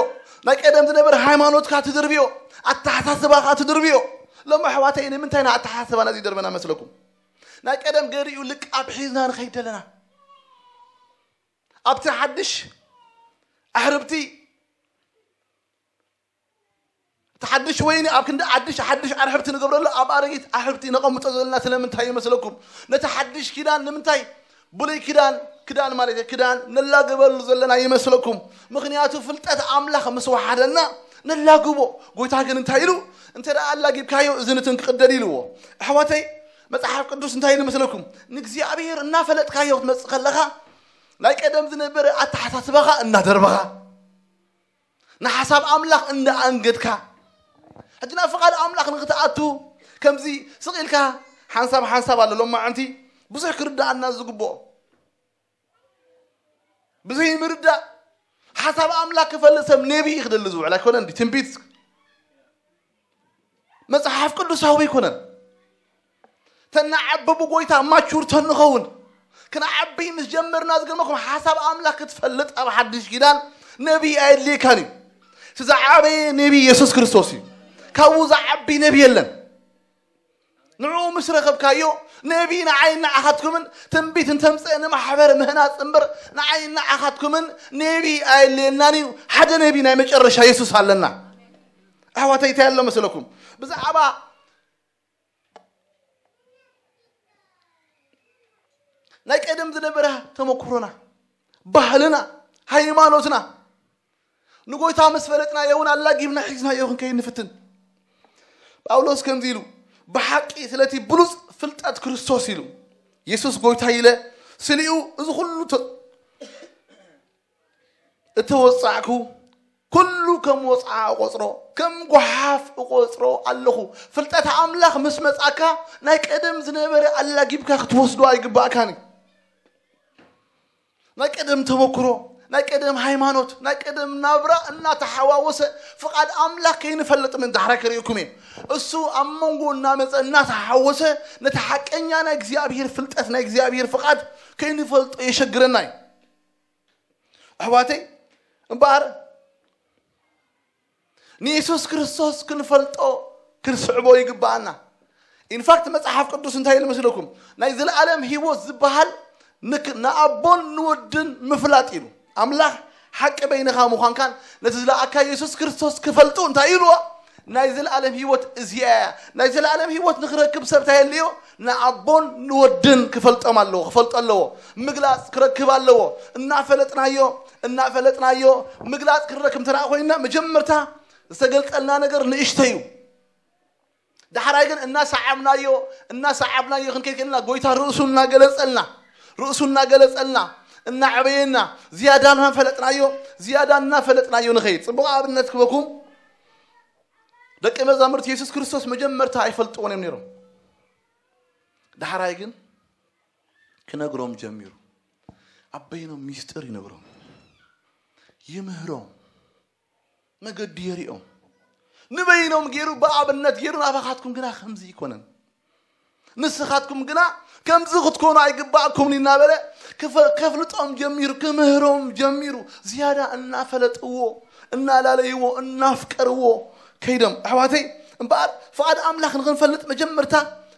ናይ ቀደም ዝነበረ ሃይማኖትካ ትድርብዮ፣ ኣተሓሳስባኻ ትድርብዮ። ሎም ኣሕዋተይ ንምንታይ ና ኣተሓሳስባና ዝደርበና መስለኩም? ናይ ቀደም ገሊኡ ልቃብ ሒዝና ንኸይድ ኣለና። ኣብቲ ሓድሽ ኣሕርብቲ፣ እቲ ሓድሽ ወይኒ ኣብ ክንዲ ሓድሽ፣ ሓድሽ ኣርሕብቲ ንገብረሉ፣ ኣብ ኣረጊት ኣሕርብቲ ነቐምጦ ዘለና ስለምንታይ ይመስለኩም? ነቲ ሓድሽ ኪዳን ንምንታይ ብሉይ ኪዳን፣ ክዳን ማለት እዩ፣ ክዳን ነላግበሉ ዘለና ይመስለኩም? ምኽንያቱ ፍልጠት ኣምላኽ ምስ ወሓደና ነላግቦ። ጎይታ ግን እንታይ ኢሉ? እንተ ደኣ ኣላጊብካዮ እዝንትን ክቕደድ ኢልዎ። ኣሕዋተይ፣ መጽሓፍ ቅዱስ እንታይ ኢሉ መስለኩም? ንእግዚኣብሔር እናፈለጥካዮ ክትመጽእ ከለኻ ናይ ቀደም ዝነበረ ኣተሓሳስባኻ እናደርበኻ፣ ንሓሳብ ኣምላኽ እንዳኣንገድካ፣ ሕጂ ናብ ፍቓድ ኣምላኽ ንኽትኣቱ ከምዚ ስቕ ኢልካ ሓንሳብ ሓንሳብ ኣሎ። ሎማዓንቲ ብዙሕ ክርድኣና ዝግብኦ፣ ብዘይምርዳእ ሓሳብ ኣምላኽ ክፈልጥ ሰብ ነቢይ ክደሊ ዝውዕል ኣይኮነን። እንዲ ትንቢት መጽሓፍ ቅዱሳዊ ኣይኮነን። ተናዓቢ ብጎይታ ማቹር ተንኸውን፣ ክንዓቢ ምስ ጀመርና፣ ዝገርመኩም ሓሳብ ኣምላኽ ክትፈልጥ ኣብ ሓድሽ ኪዳን ነቢይ ኣየድልየካን እዩ። እቲ ዝዓበየ ነቢይ የሱስ ክርስቶስ እዩ። ካብኡ ዝዓቢ ነቢይ የለን። ንዕኡ ምስ ረኸብካዮ፣ ነቢይ ንዓይ ንዓኻትኩምን ትንቢት እንተምጽእ ንማሕበር ምህናጽ እምበር፣ ንዓይ ንዓኻትኩምን ነቢይ ኣየድልየናን እዩ። ሓደ ነቢይ ናይ መጨረሻ የሱስ ኣለና። ኣሕዋተይ፣ እንታይ ኣሎ መስለኩም? ብዛዕባ ናይ ቀደም ዝነበረ ተመኩሮና፣ ባህልና፣ ሃይማኖትና፣ ንጎይታ ምስ ፈለጥናዮ እውን ኣላጊብና ሒዝናዮ ክንከይድ ንፍትን። ጳውሎስ ከምዚ ኢሉ፣ ብሓቂ ስለቲ ብሉጽ ፍልጠት ክርስቶስ ኢሉ፣ የሱስ ጎይታ ኢለ ስሊኡ እዚ ኩሉ ተ- እተወጻዕኩ ኩሉ ከም ወጽዓ እቆጽሮ፣ ከም ጓሓፍ እቆጽሮ ኣለኹ። ፍልጠት ኣምላኽ ምስ መጻካ ናይ ቀደም ዝነበረ ኣላጊብካ ክትወስዶ ኣይግባእካን እዩ። ናይ ቀደም ተመክሮ፣ ናይ ቀደም ሃይማኖት፣ ናይ ቀደም ናብራ እናተሓዋወሰ ፍቓድ ኣምላኽ ከይንፈልጥ ምን ዳሕራይ ከርእየኩም እየ። እሱ ኣብ መንጎ እናመጸ እናተሓወሰ ነቲ ሓቀኛ ናይ እግዚኣብሔር ፍልጠት ናይ እግዚኣብሔር ፍቓድ ከይንፈልጦ የሸግረና እዩ። ኣሕዋተይ፣ እምበኣር ንየሱስ ክርስቶስ ክንፈልጦ ክንስዕቦ ይግባኣና። ኢንፋክት መጽሓፍ ቅዱስ እንታይ ኢሉ መስለኩም? ናይ ዘለኣለም ህይወት ዝበሃል ንክ- ንኣቦን ንወድን ምፍላጥ ኢሉ። ኣምላኽ ሓቂ በይንኻ ምዃንካን ነቲ ዝለኣካ የሱስ ክርስቶስ ክፈልጡ እንታይ ኢልዎ? ናይ ዘለኣለም ህይወት እዚኣ እያ። ናይ ዘለኣለም ህይወት ንክረክብ ሰብ እንታይ የድልዮ? ንኣቦን ንወድን ክፈልጦም ኣለዎ፣ ክፈልጦ ኣለዎ። ምግላጽ ክረክብ ኣለዎ። እናፈለጥናዮ እናፈለጥናዮ ምግላጽ ክንረክብ እንተ ኮይንና፣ መጀመርታ ዝተገልጸልና ነገር ንእሽተይ እዩ። ዳሕራይ ግን እናሰዓብናዮ እናሰዓብናዮ ክንከይድ ከለና፣ ጎይታ ርእሱ እናገለጸልና ርእሱ እናገለጸልና እናዕበየና፣ ዝያዳ እናፈለጥናዮ ዝያዳ እናፈለጥናዮ ንኸይድ። ጽቡቕ ኣብነት ክበኩም፣ ደቂ መዛሙርቲ የሱስ ክርስቶስ መጀመርታ ኣይፈልጥዎን እዮም ነይሮም። ዳሕራይ ግን ክነግሮም ጀሚሩ። ኣብ በይኖም ሚስጥር ይነግሮም፣ ይምህሮም፣ መገዲ የሪኦም። ንበይኖም ገይሩ ብኣብነት ገይሩ፣ ናባኻትኩም ግና ከምዚ ይኮነን፣ ንስኻትኩም ግና ከምዚ ክትኮኑ ኣይግባእኩምን እናበለ ክፈ- ከፍልጦም ጀሚሩ፣ ክምህሮም ጀሚሩ። ዝያዳ እናፈለጥዎ፣ እናላለይዎ፣ እናፍቀርዎ ከይዶም። ኣሕዋተይ፣ እምበኣር ፍቓድ ኣምላኽ ንኽንፈልጥ መጀመርታ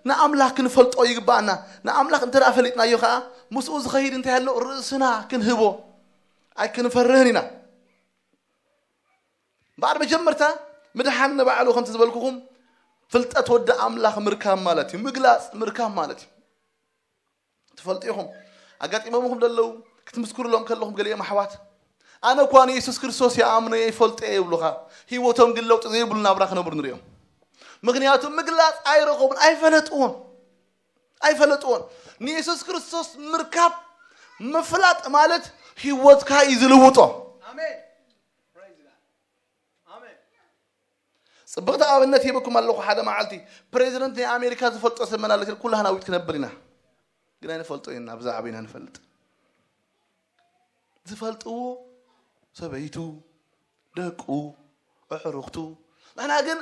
ንኣምላኽ ክንፈልጦ ይግባኣና። ንኣምላኽ እንተ ደኣ ፈሊጥናዮ ኸዓ፣ ምስኡ ዝኸይድ እንታይ ኣሎ? ርእስና ክንህቦ ኣይክንፈርህን ኢና። እምበኣር መጀመርታ ምድሓን ንባዕሉ ከምቲ ዝበልኩኹም ፍልጠት ወዲ ኣምላኽ ምርካብ ማለት እዩ። ምግላጽ ምርካብ ማለት እዩ። ትፈልጡ ኢኹም፣ ኣጋጢሞምኹም ዘለዉ ክትምስክሩሎም ከለኹም ገሊኦም ኣሕዋት፣ ኣነ እኳ ንየሱስ ክርስቶስ ይኣምኖ እየ፣ ይፈልጦ እየ ይብሉኻ። ህይወቶም ግን ለውጢ ዘይብሉ ናብራ ክነብሩ ንሪኦም። ምኽንያቱ ምግላጽ ኣይረኸቡን፣ ኣይፈለጥዎን፣ ኣይፈለጥዎን። ንየሱስ ክርስቶስ ምርካብ ምፍላጥ ማለት ህይወትካ እዩ ዝልውጦ። ኣሜን። ጽብቕቲ ኣብነት ሂበኩም ኣለኹ። ሓደ መዓልቲ ፕሬዚደንት ናይ ኣሜሪካ ዝፈልጦ ሰብ መን ኣሎ ኢለ ኩላህና ዊት ክነብል ኢና። ግን ኣይንፈልጦ ኢና፣ ብዛዕባ ኢና ንፈልጥ። ዝፈልጥዎ ሰበይቱ፣ ደቁ፣ ኣዕሩኽቱ። ንሕና ግን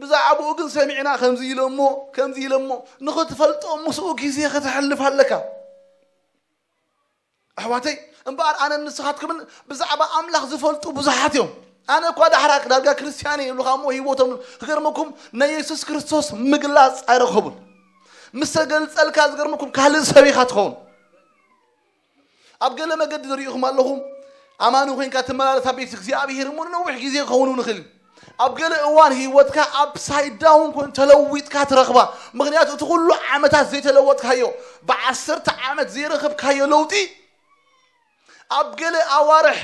ብዛዕባኡ ግን ሰሚዕና ከምዚ ኢሎሞ፣ ከምዚ ኢሎሞ። ንኽትፈልጦ ምስኡ ግዜ ከተሕልፍ ኣለካ። ኣሕዋተይ፣ እምበኣር ኣነን ንስኻትኩምን ብዛዕባ ኣምላኽ ዝፈልጡ ብዙሓት እዮም። ኣነ እኳ ዳሕራ ዳርጋ ክርስትያን እየ ይብሉኻ እሞ ህይወቶም ክገርመኩም ናይ የሱስ ክርስቶስ ምግላጽ ኣይረኸቡን። ምስ ተገልጸልካ ዝገርመኩም ካልእ ሰብ ኢኻ ትኸውን። ኣብ ገለ መገዲ ዝርእኹም ኣለኹም፣ ኣማኒ ኮይንካ ትመላለስ ኣብ ቤት እግዚኣብሔር እሞ ንነዊሕ ግዜ ክኸውን እውን ይኽእል እዩ። ኣብ ገለ እዋን ህይወትካ ኣፕሳይድ ዳውን ኮይኑ ተለዊጥካ ትረኽባ። ምኽንያቱ እቲ ኩሉ ዓመታት ዘይተለወጥካዮ፣ ብዓሰርተ ዓመት ዘይረኸብካዮ ለውጢ ኣብ ገለ ኣዋርሕ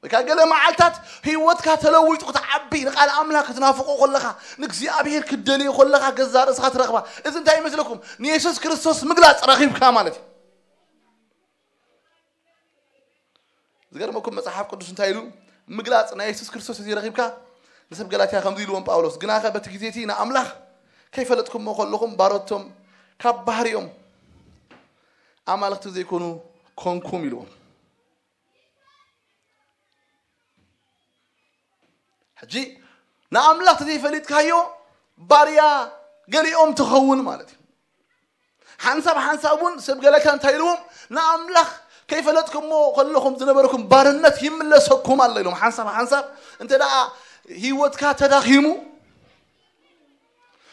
ወይ ከዓ ገለ መዓልታት ህይወትካ ተለዊጡ ክትዓቢ፣ ንቃል ኣምላኽ ክትናፍቆ ከለኻ፣ ንእግዚኣብሔር ክትደልዮ ከለኻ ገዛ ርእስኻ ትረኽባ። እዚ እንታይ ይመስለኩም? ንየሱስ ክርስቶስ ምግላጽ ረኺብካ ማለት እዩ። ዝገርመኩም መጽሓፍ ቅዱስ እንታይ ኢሉ? ምግላጽ ናይ የሱስ ክርስቶስ እዚ ረኺብካ። ንሰብ ገላትያ ከምዚ ኢልዎም ጳውሎስ፣ ግናኸ በቲ ግዜ እቲ ንኣምላኽ ከይፈለጥኩሞ ከለኹም ባሮቶም ካብ ባህሪኦም ኣማልኽቲ ዘይኮኑ ኮንኩም ኢልዎም። ሕጂ ንኣምላኽ ተዘይፈሊጥካዮ ባርያ ገሊኦም ትኸውን ማለት እዩ። ሓንሳብ ሓንሳብ እውን ሰብ ገለካ እንታይ ኢልዎም? ንኣምላኽ ከይፈለጥኩሞ ከለኹም ዝነበርኩም ባርነት ይምለሰኩም ኣሎ ኢሎም። ሓንሳብ ሓንሳብ እንተ ደኣ ህይወትካ ተዳኺሙ፣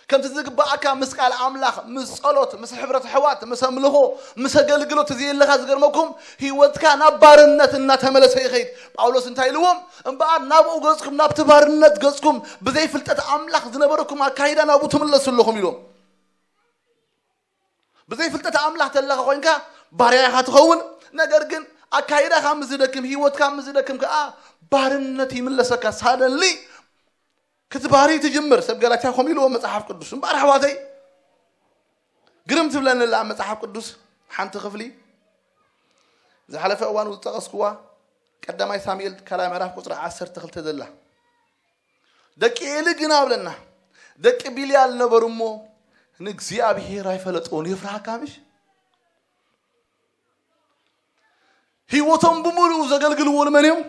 ከምቲ ዝግባኣካ ምስ ቃል ኣምላኽ፣ ምስ ጸሎት፣ ምስ ሕብረት ኣሕዋት፣ ምስ ኣምልኾ፣ ምስ ኣገልግሎት ተዘየለካ ዝገርመኩም ህይወትካ ናብ ባርነት እናተመለሰ ይኸይድ። ጳውሎስ እንታይ ኢልዎም? እምበኣር ናብኡ ገጽኩም፣ ናብቲ ባርነት ገጽኩም፣ ብዘይ ፍልጠት ኣምላኽ ዝነበረኩም ኣካይዳ ናብኡ ትምለሱ ኣለኹም ኢልዎም። ብዘይ ፍልጠት ኣምላኽ ተለኻ ኮይንካ ባርያ ኢኻ ትኸውን። ነገር ግን ኣካይዳኻ ምስ ዝደክም፣ ህይወትካ ምስ ዝደክም ከኣ ባርነት ይምለሰካ። ሳደንሊ ክትባሪ ትጅምር። ሰብ ገላትያ ከምኡ ኢልዎ መጽሓፍ ቅዱስ። እምበኣር ኣሕዋተይ፣ ግርም ትብለኒ ኣላ ኣብ መጽሓፍ ቅዱስ ሓንቲ ክፍሊ፣ ዝሓለፈ እዋን ዝጠቐስኩዋ፣ ቀዳማይ ሳሙኤል ካልኣይ ምዕራፍ ቁጽሪ ዓሰርተ ክልተ ዘላ። ደቂ ኤሊ ግና ኣብለና፣ ደቂ ቢልያል ነበሩ እሞ ንእግዚኣብሔር ኣይፈለጥዎን። የፍርሃካ ምሽ? ህይወቶም ብምሉኡ ዘገልግልዎ ንመን እዮም?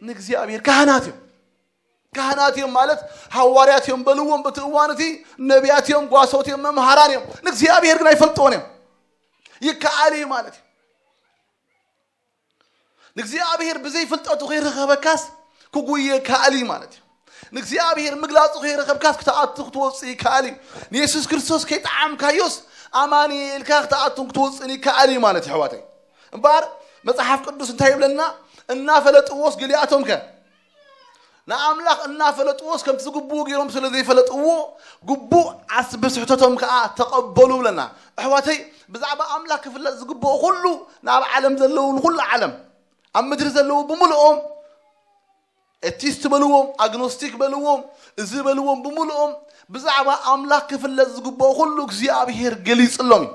ንእግዚኣብሔር። ካህናት እዮም። ካህናት እዮም ማለት ሃዋርያት እዮም በልዎም። በቲ እዋን እቲ ነቢያት እዮም፣ ጓሶት እዮም፣ መምሃራን እዮም። ንእግዚኣብሔር ግን ኣይፈልጥዎን እዮም። ይከኣል እዩ ማለት እዩ። ንእግዚኣብሔር ብዘይ ፍልጠቱ ከይረኸበካስ ክጉየ ይከኣል እዩ ማለት እዩ። ንእግዚኣብሔር ምግላጹ ከይረኸብካስ ክትኣቱ ክትወጽእ ይከኣል እዩ። ንየሱስ ክርስቶስ ከይጠዓምካዮስ ኣማኒ ኢልካ ክትኣቱን ክትወጽእን ይከኣል እዩ ማለት እዩ ኣሕዋተይ። እምበኣር መጽሓፍ ቅዱስ እንታይ ይብለና? እናፈለጥዎስ ገሊኣቶም ከ ንኣምላኽ እናፈለጥዎስ ከምቲ ዝግብኡ ገይሮም ስለ ዘይፈለጥዎ ግቡእ ዓስቢ ስሕተቶም ከኣ ተቐበሉ ብለና። ኣሕዋተይ፣ ብዛዕባ ኣምላኽ ክፍለጥ ዝግብኦ ኩሉ ናብ ዓለም ዘለዉ ንኹሉ ዓለም ኣብ ምድሪ ዘለዉ ብምልኦም ኤቲስት በልዎም፣ ኣግኖስቲክ በልዎም፣ እዚ በልዎም ብምልኦም ብዛዕባ ኣምላኽ ክፍለጥ ዝግብኦ ኩሉ እግዚኣብሔር ገሊጽሎም እዩ።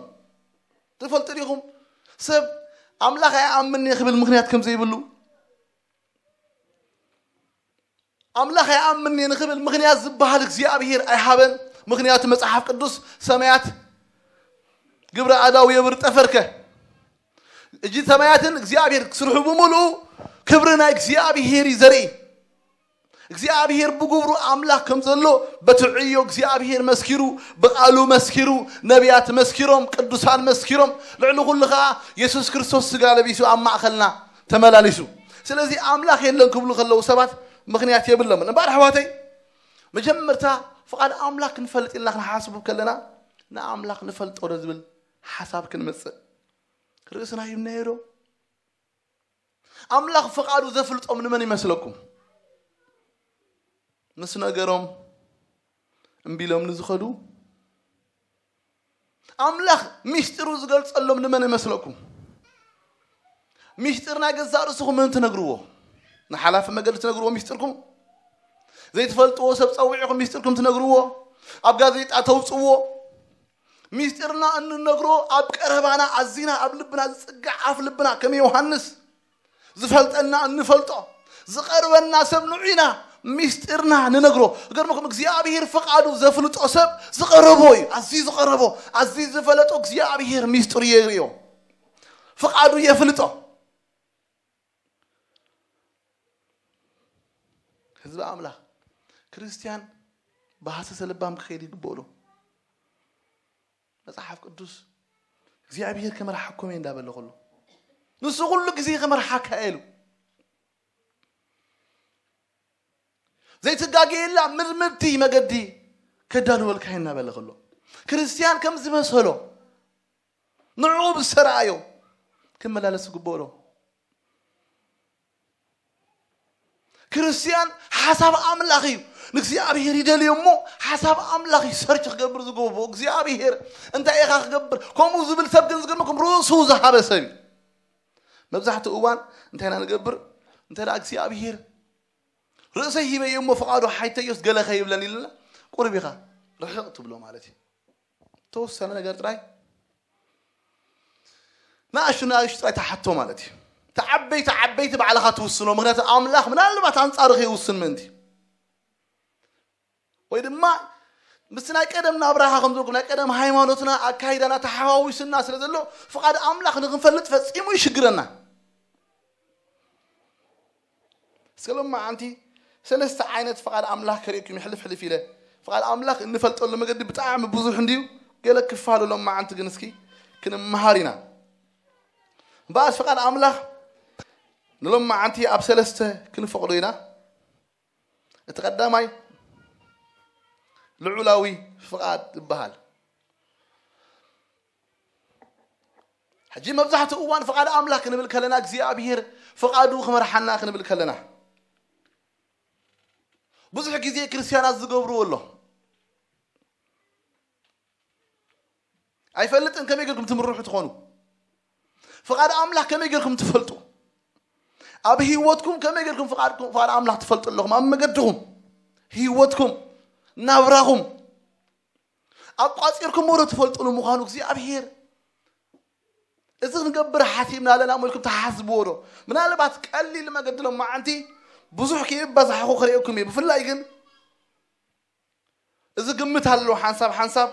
ትፈልጡ ዲኹም? ሰብ ኣምላኽ ኣይኣምን እየ ክብል ምኽንያት ከም ዘይብሉ። ኣምላኽ ኣይኣምን እየ ንኽብል ምኽንያት ዝበሃል እግዚኣብሔር ኣይሃበን። ምኽንያቱ መጽሓፍ ቅዱስ ሰማያት ግብረ ኣዳው የብር ጠፈርከ እጂ ሰማያትን እግዚኣብሔር ክስርሑ ብምልኡ ክብሪ ናይ እግዚኣብሔር እዩ ዘርኢ። እግዚኣብሔር ብግብሩ ኣምላኽ ከም ዘሎ በቲ ዕዮ እግዚኣብሔር መስኪሩ፣ ብቓሉ መስኪሩ፣ ነቢያት መስኪሮም፣ ቅዱሳን መስኪሮም፣ ልዕሊ ኩሉ ኸዓ የሱስ ክርስቶስ ስጋ ለቢሱ ኣብ ማእኸልና ተመላሊሱ። ስለዚ ኣምላኽ የለን ክብሉ ከለዉ ሰባት ምኽንያት የብሎምን። እምበኣር ኣሕዋተይ፣ መጀመርታ ፍቓድ ኣምላኽ ክንፈልጥ ኢልና ክንሓስቡ ከለና ንኣምላኽ ንፈልጦ ዶ ዝብል ሓሳብ ክንመጽእ ርእስና ሂብናዮ ዶ? ኣምላኽ ፍቓዱ ዘፍልጦም ንመን ይመስለኩም? ምስ ነገሮም እምቢ ኢሎም ንዝኸዱ? ኣምላኽ ሚስጢሩ ዝገልጸሎም ንመን ይመስለኩም? ሚስጢር ናይ ገዛእ ርእስኹም መን ትነግርዎ? ንሓላፊ መገዲ ትነግርዎ ሚስጢርኩም? ዘይትፈልጥዎ ሰብ ጸዊዕኹም ሚስጢርኩም ትነግርዎ? ኣብ ጋዜጣ ተውጽዎ? ሚስጢርና እንነግሮ ኣብ ቀረባና ኣዚና ኣብ ልብና ዝጽጋዕ ኣፍ ልብና ከም ዮሃንስ ዝፈልጠና እንፈልጦ ዝቐርበና ሰብ ንዑ ኢና ሚስጢርና ንነግሮ። ገርምኩም እግዚኣብሔር ፍቓዱ ዘፍልጦ ሰብ ዝቐረቦ እዩ። ኣዝዩ ዝቐረቦ ኣዝዩ ዝፈለጦ እግዚኣብሔር ሚስጢሩ የርእዮ፣ ፍቓዱ የፍልጦ። ህዝቢ ኣምላኽ ክርስትያን ብሃሰሰ ልባም ክኸይድ ይግብኦ ዶ? መጽሓፍ ቅዱስ እግዚኣብሔር ክመርሓኩም እየ እንዳበለ ከሎ ንሱ ኩሉ ግዜ ክመርሓካ እየ ኢሉ ዘይትጋገየላ ምርምርቲ መገዲ ከዳልወልካ እየ እናበለ ከሎ ክርስትያን ከም ዝመሰሎ ንዕኡ ብዝተረኣዮ ክመላለስ ዝግብኦ ዶ? ክርስትያን ሓሳብ ኣምላኽ እዩ። ንእግዚኣብሔር ይደልዮ እሞ ሓሳብ ኣምላኽ እዩ ሰርች ክገብር ዝገብሮ እግዚኣብሔር እንታይ ኢኻ ክገብር ከምኡ ዝብል ሰብ ግን ዝገርመኩም ርእሱ ዝሃበ ሰብ እዩ። መብዛሕትኡ እዋን እንታይ ኢና ንገብር? እንተ ደኣ እግዚኣብሔር ርእሰይ ሂበዮ እሞ ፍቓዱ ሓይተዮስ ገለ ከይብለኒ ኢልና ቁርብ ኢኻ ርሕቕ ትብሎ ማለት እዩ። ተወሰነ ነገር ጥራይ ንኣሽቱ ንኣሽቱ ጥራይ ተሓቶ ማለት እዩ። ተዓበይቲ ዓበይቲ ባዕልኻ ትውስኖ ምክንያቱ ኣምላኽ ምናልባት ኣንጻርኸ ይውስን ምእንቲ ወይ ድማ ምስቲ ናይ ቀደም ናብራኻ ከም ዝበልኩም ናይ ቀደም ሃይማኖትና ኣካይዳና ተሓዋዊስና ስለ ዘሎ ፍቓድ ኣምላኽ ንክንፈልጥ ፈጺሙ ይሽግረና። እስከ ሎማዓንቲ ሰለስተ ዓይነት ፍቓድ ኣምላኽ ከርእየኩም ይሕልፍ ሕልፍ ኢለ። ፍቓድ ኣምላኽ እንፈልጠሉ መገዲ ብጣዕሚ ብዙሕ እንድዩ። ገለ ክፋሉ ሎማዓንቲ ግን እስኪ ክንመሃር ኢና። እምበኣር ፍቓድ ኣምላኽ ንሎማዓንቲ ኣብ ሰለስተ ክንፈቕዶ ኢና። እቲ ቀዳማይ ልዑላዊ ፍቓድ ይበሃል። ሕጂ መብዛሕትኡ እዋን ፍቓድ ኣምላኽ ክንብል ከለና እግዚኣብሔር ፍቓዱ ክመርሓና ክንብል ከለና ብዙሕ ግዜ ክርስትያናት ዝገብርዎ ኣሎ። ኣይፈልጥን ከመይ ጌርኩም ትምርሑ ትኾኑ? ፍቓድ ኣምላኽ ከመይ ጌርኩም ትፈልጡ? ኣብ ህይወትኩም ከመይ ጌርኩም ፍቓድ ኣምላኽ ትፈልጡ ኣለኹም ኣብ መገድኹም? ህይወትኩም፣ ናብራኹም ኣቋፂርኩምዎ ዶ ትፈልጡ? ንምዃኑ እግዚኣብሔር እዚ ክንገብር ሓሲብና ኣለና እሞ ኢልኩም ትሓስብዎ ዶ? ምናልባት ቀሊል መገዲ ሎማዓንቲ ብዙሕ ከይባዛሕኹ ክርእየኩም እየ። ብፍላይ ግን እዚ ግምት ኣሎ፣ ሓንሳብ ሓንሳብ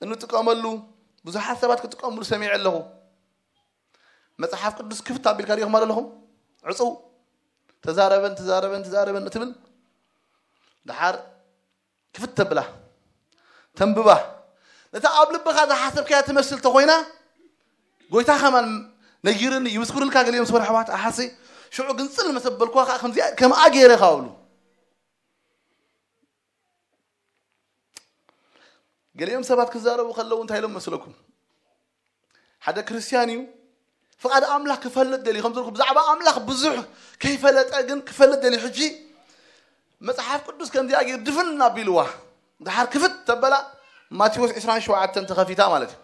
እንጥቀመሉ፣ ብዙሓት ሰባት ክጥቀምሉ ሰሚዐ ኣለኹ። መጽሓፍ ቅዱስ ክፍት ኣቢልካ ሪኢኹም ኣለኹም? ዕጹው። ተዛረበን ተዛረበን ተዛረበን እትብል ደሓር ክፍት ተብላ፣ ተንብባ። ነታ ኣብ ልብኻ ዝሓሰብካያ ትመስል ተኾይና፣ ጎይታ ከማን ነጊርኒ ይምስክሩልካ፣ ገሊኦም ስወር ኣሕዋት ኣሓሰይ። ሽዑ ግን ጽል መሰበልኳ ከዓ ከምዚኣ፣ ከምኣ ገይረ ካብ እብሉ። ገሊኦም ሰባት ክዛረቡ ከለዉ እንታይ ኢሎም መስለኩም? ሓደ ክርስትያን እዩ፣ ፍቓድ ኣምላኽ ክፈልጥ ደልዩ፣ ከም ዝበልኩ ብዛዕባ ኣምላኽ ብዙሕ ከይፈለጠ ግን ክፈልጥ ደልዩ። ሕጂ መጽሓፍ ቅዱስ ከምዚኣ ገይሩ ድፍን ኣቢልዋ፣ ድሓር ክፍት ተበላ፣ ማቴዎስ ዕስራን ሸውዓተን ተኸፊታ ማለት እዩ።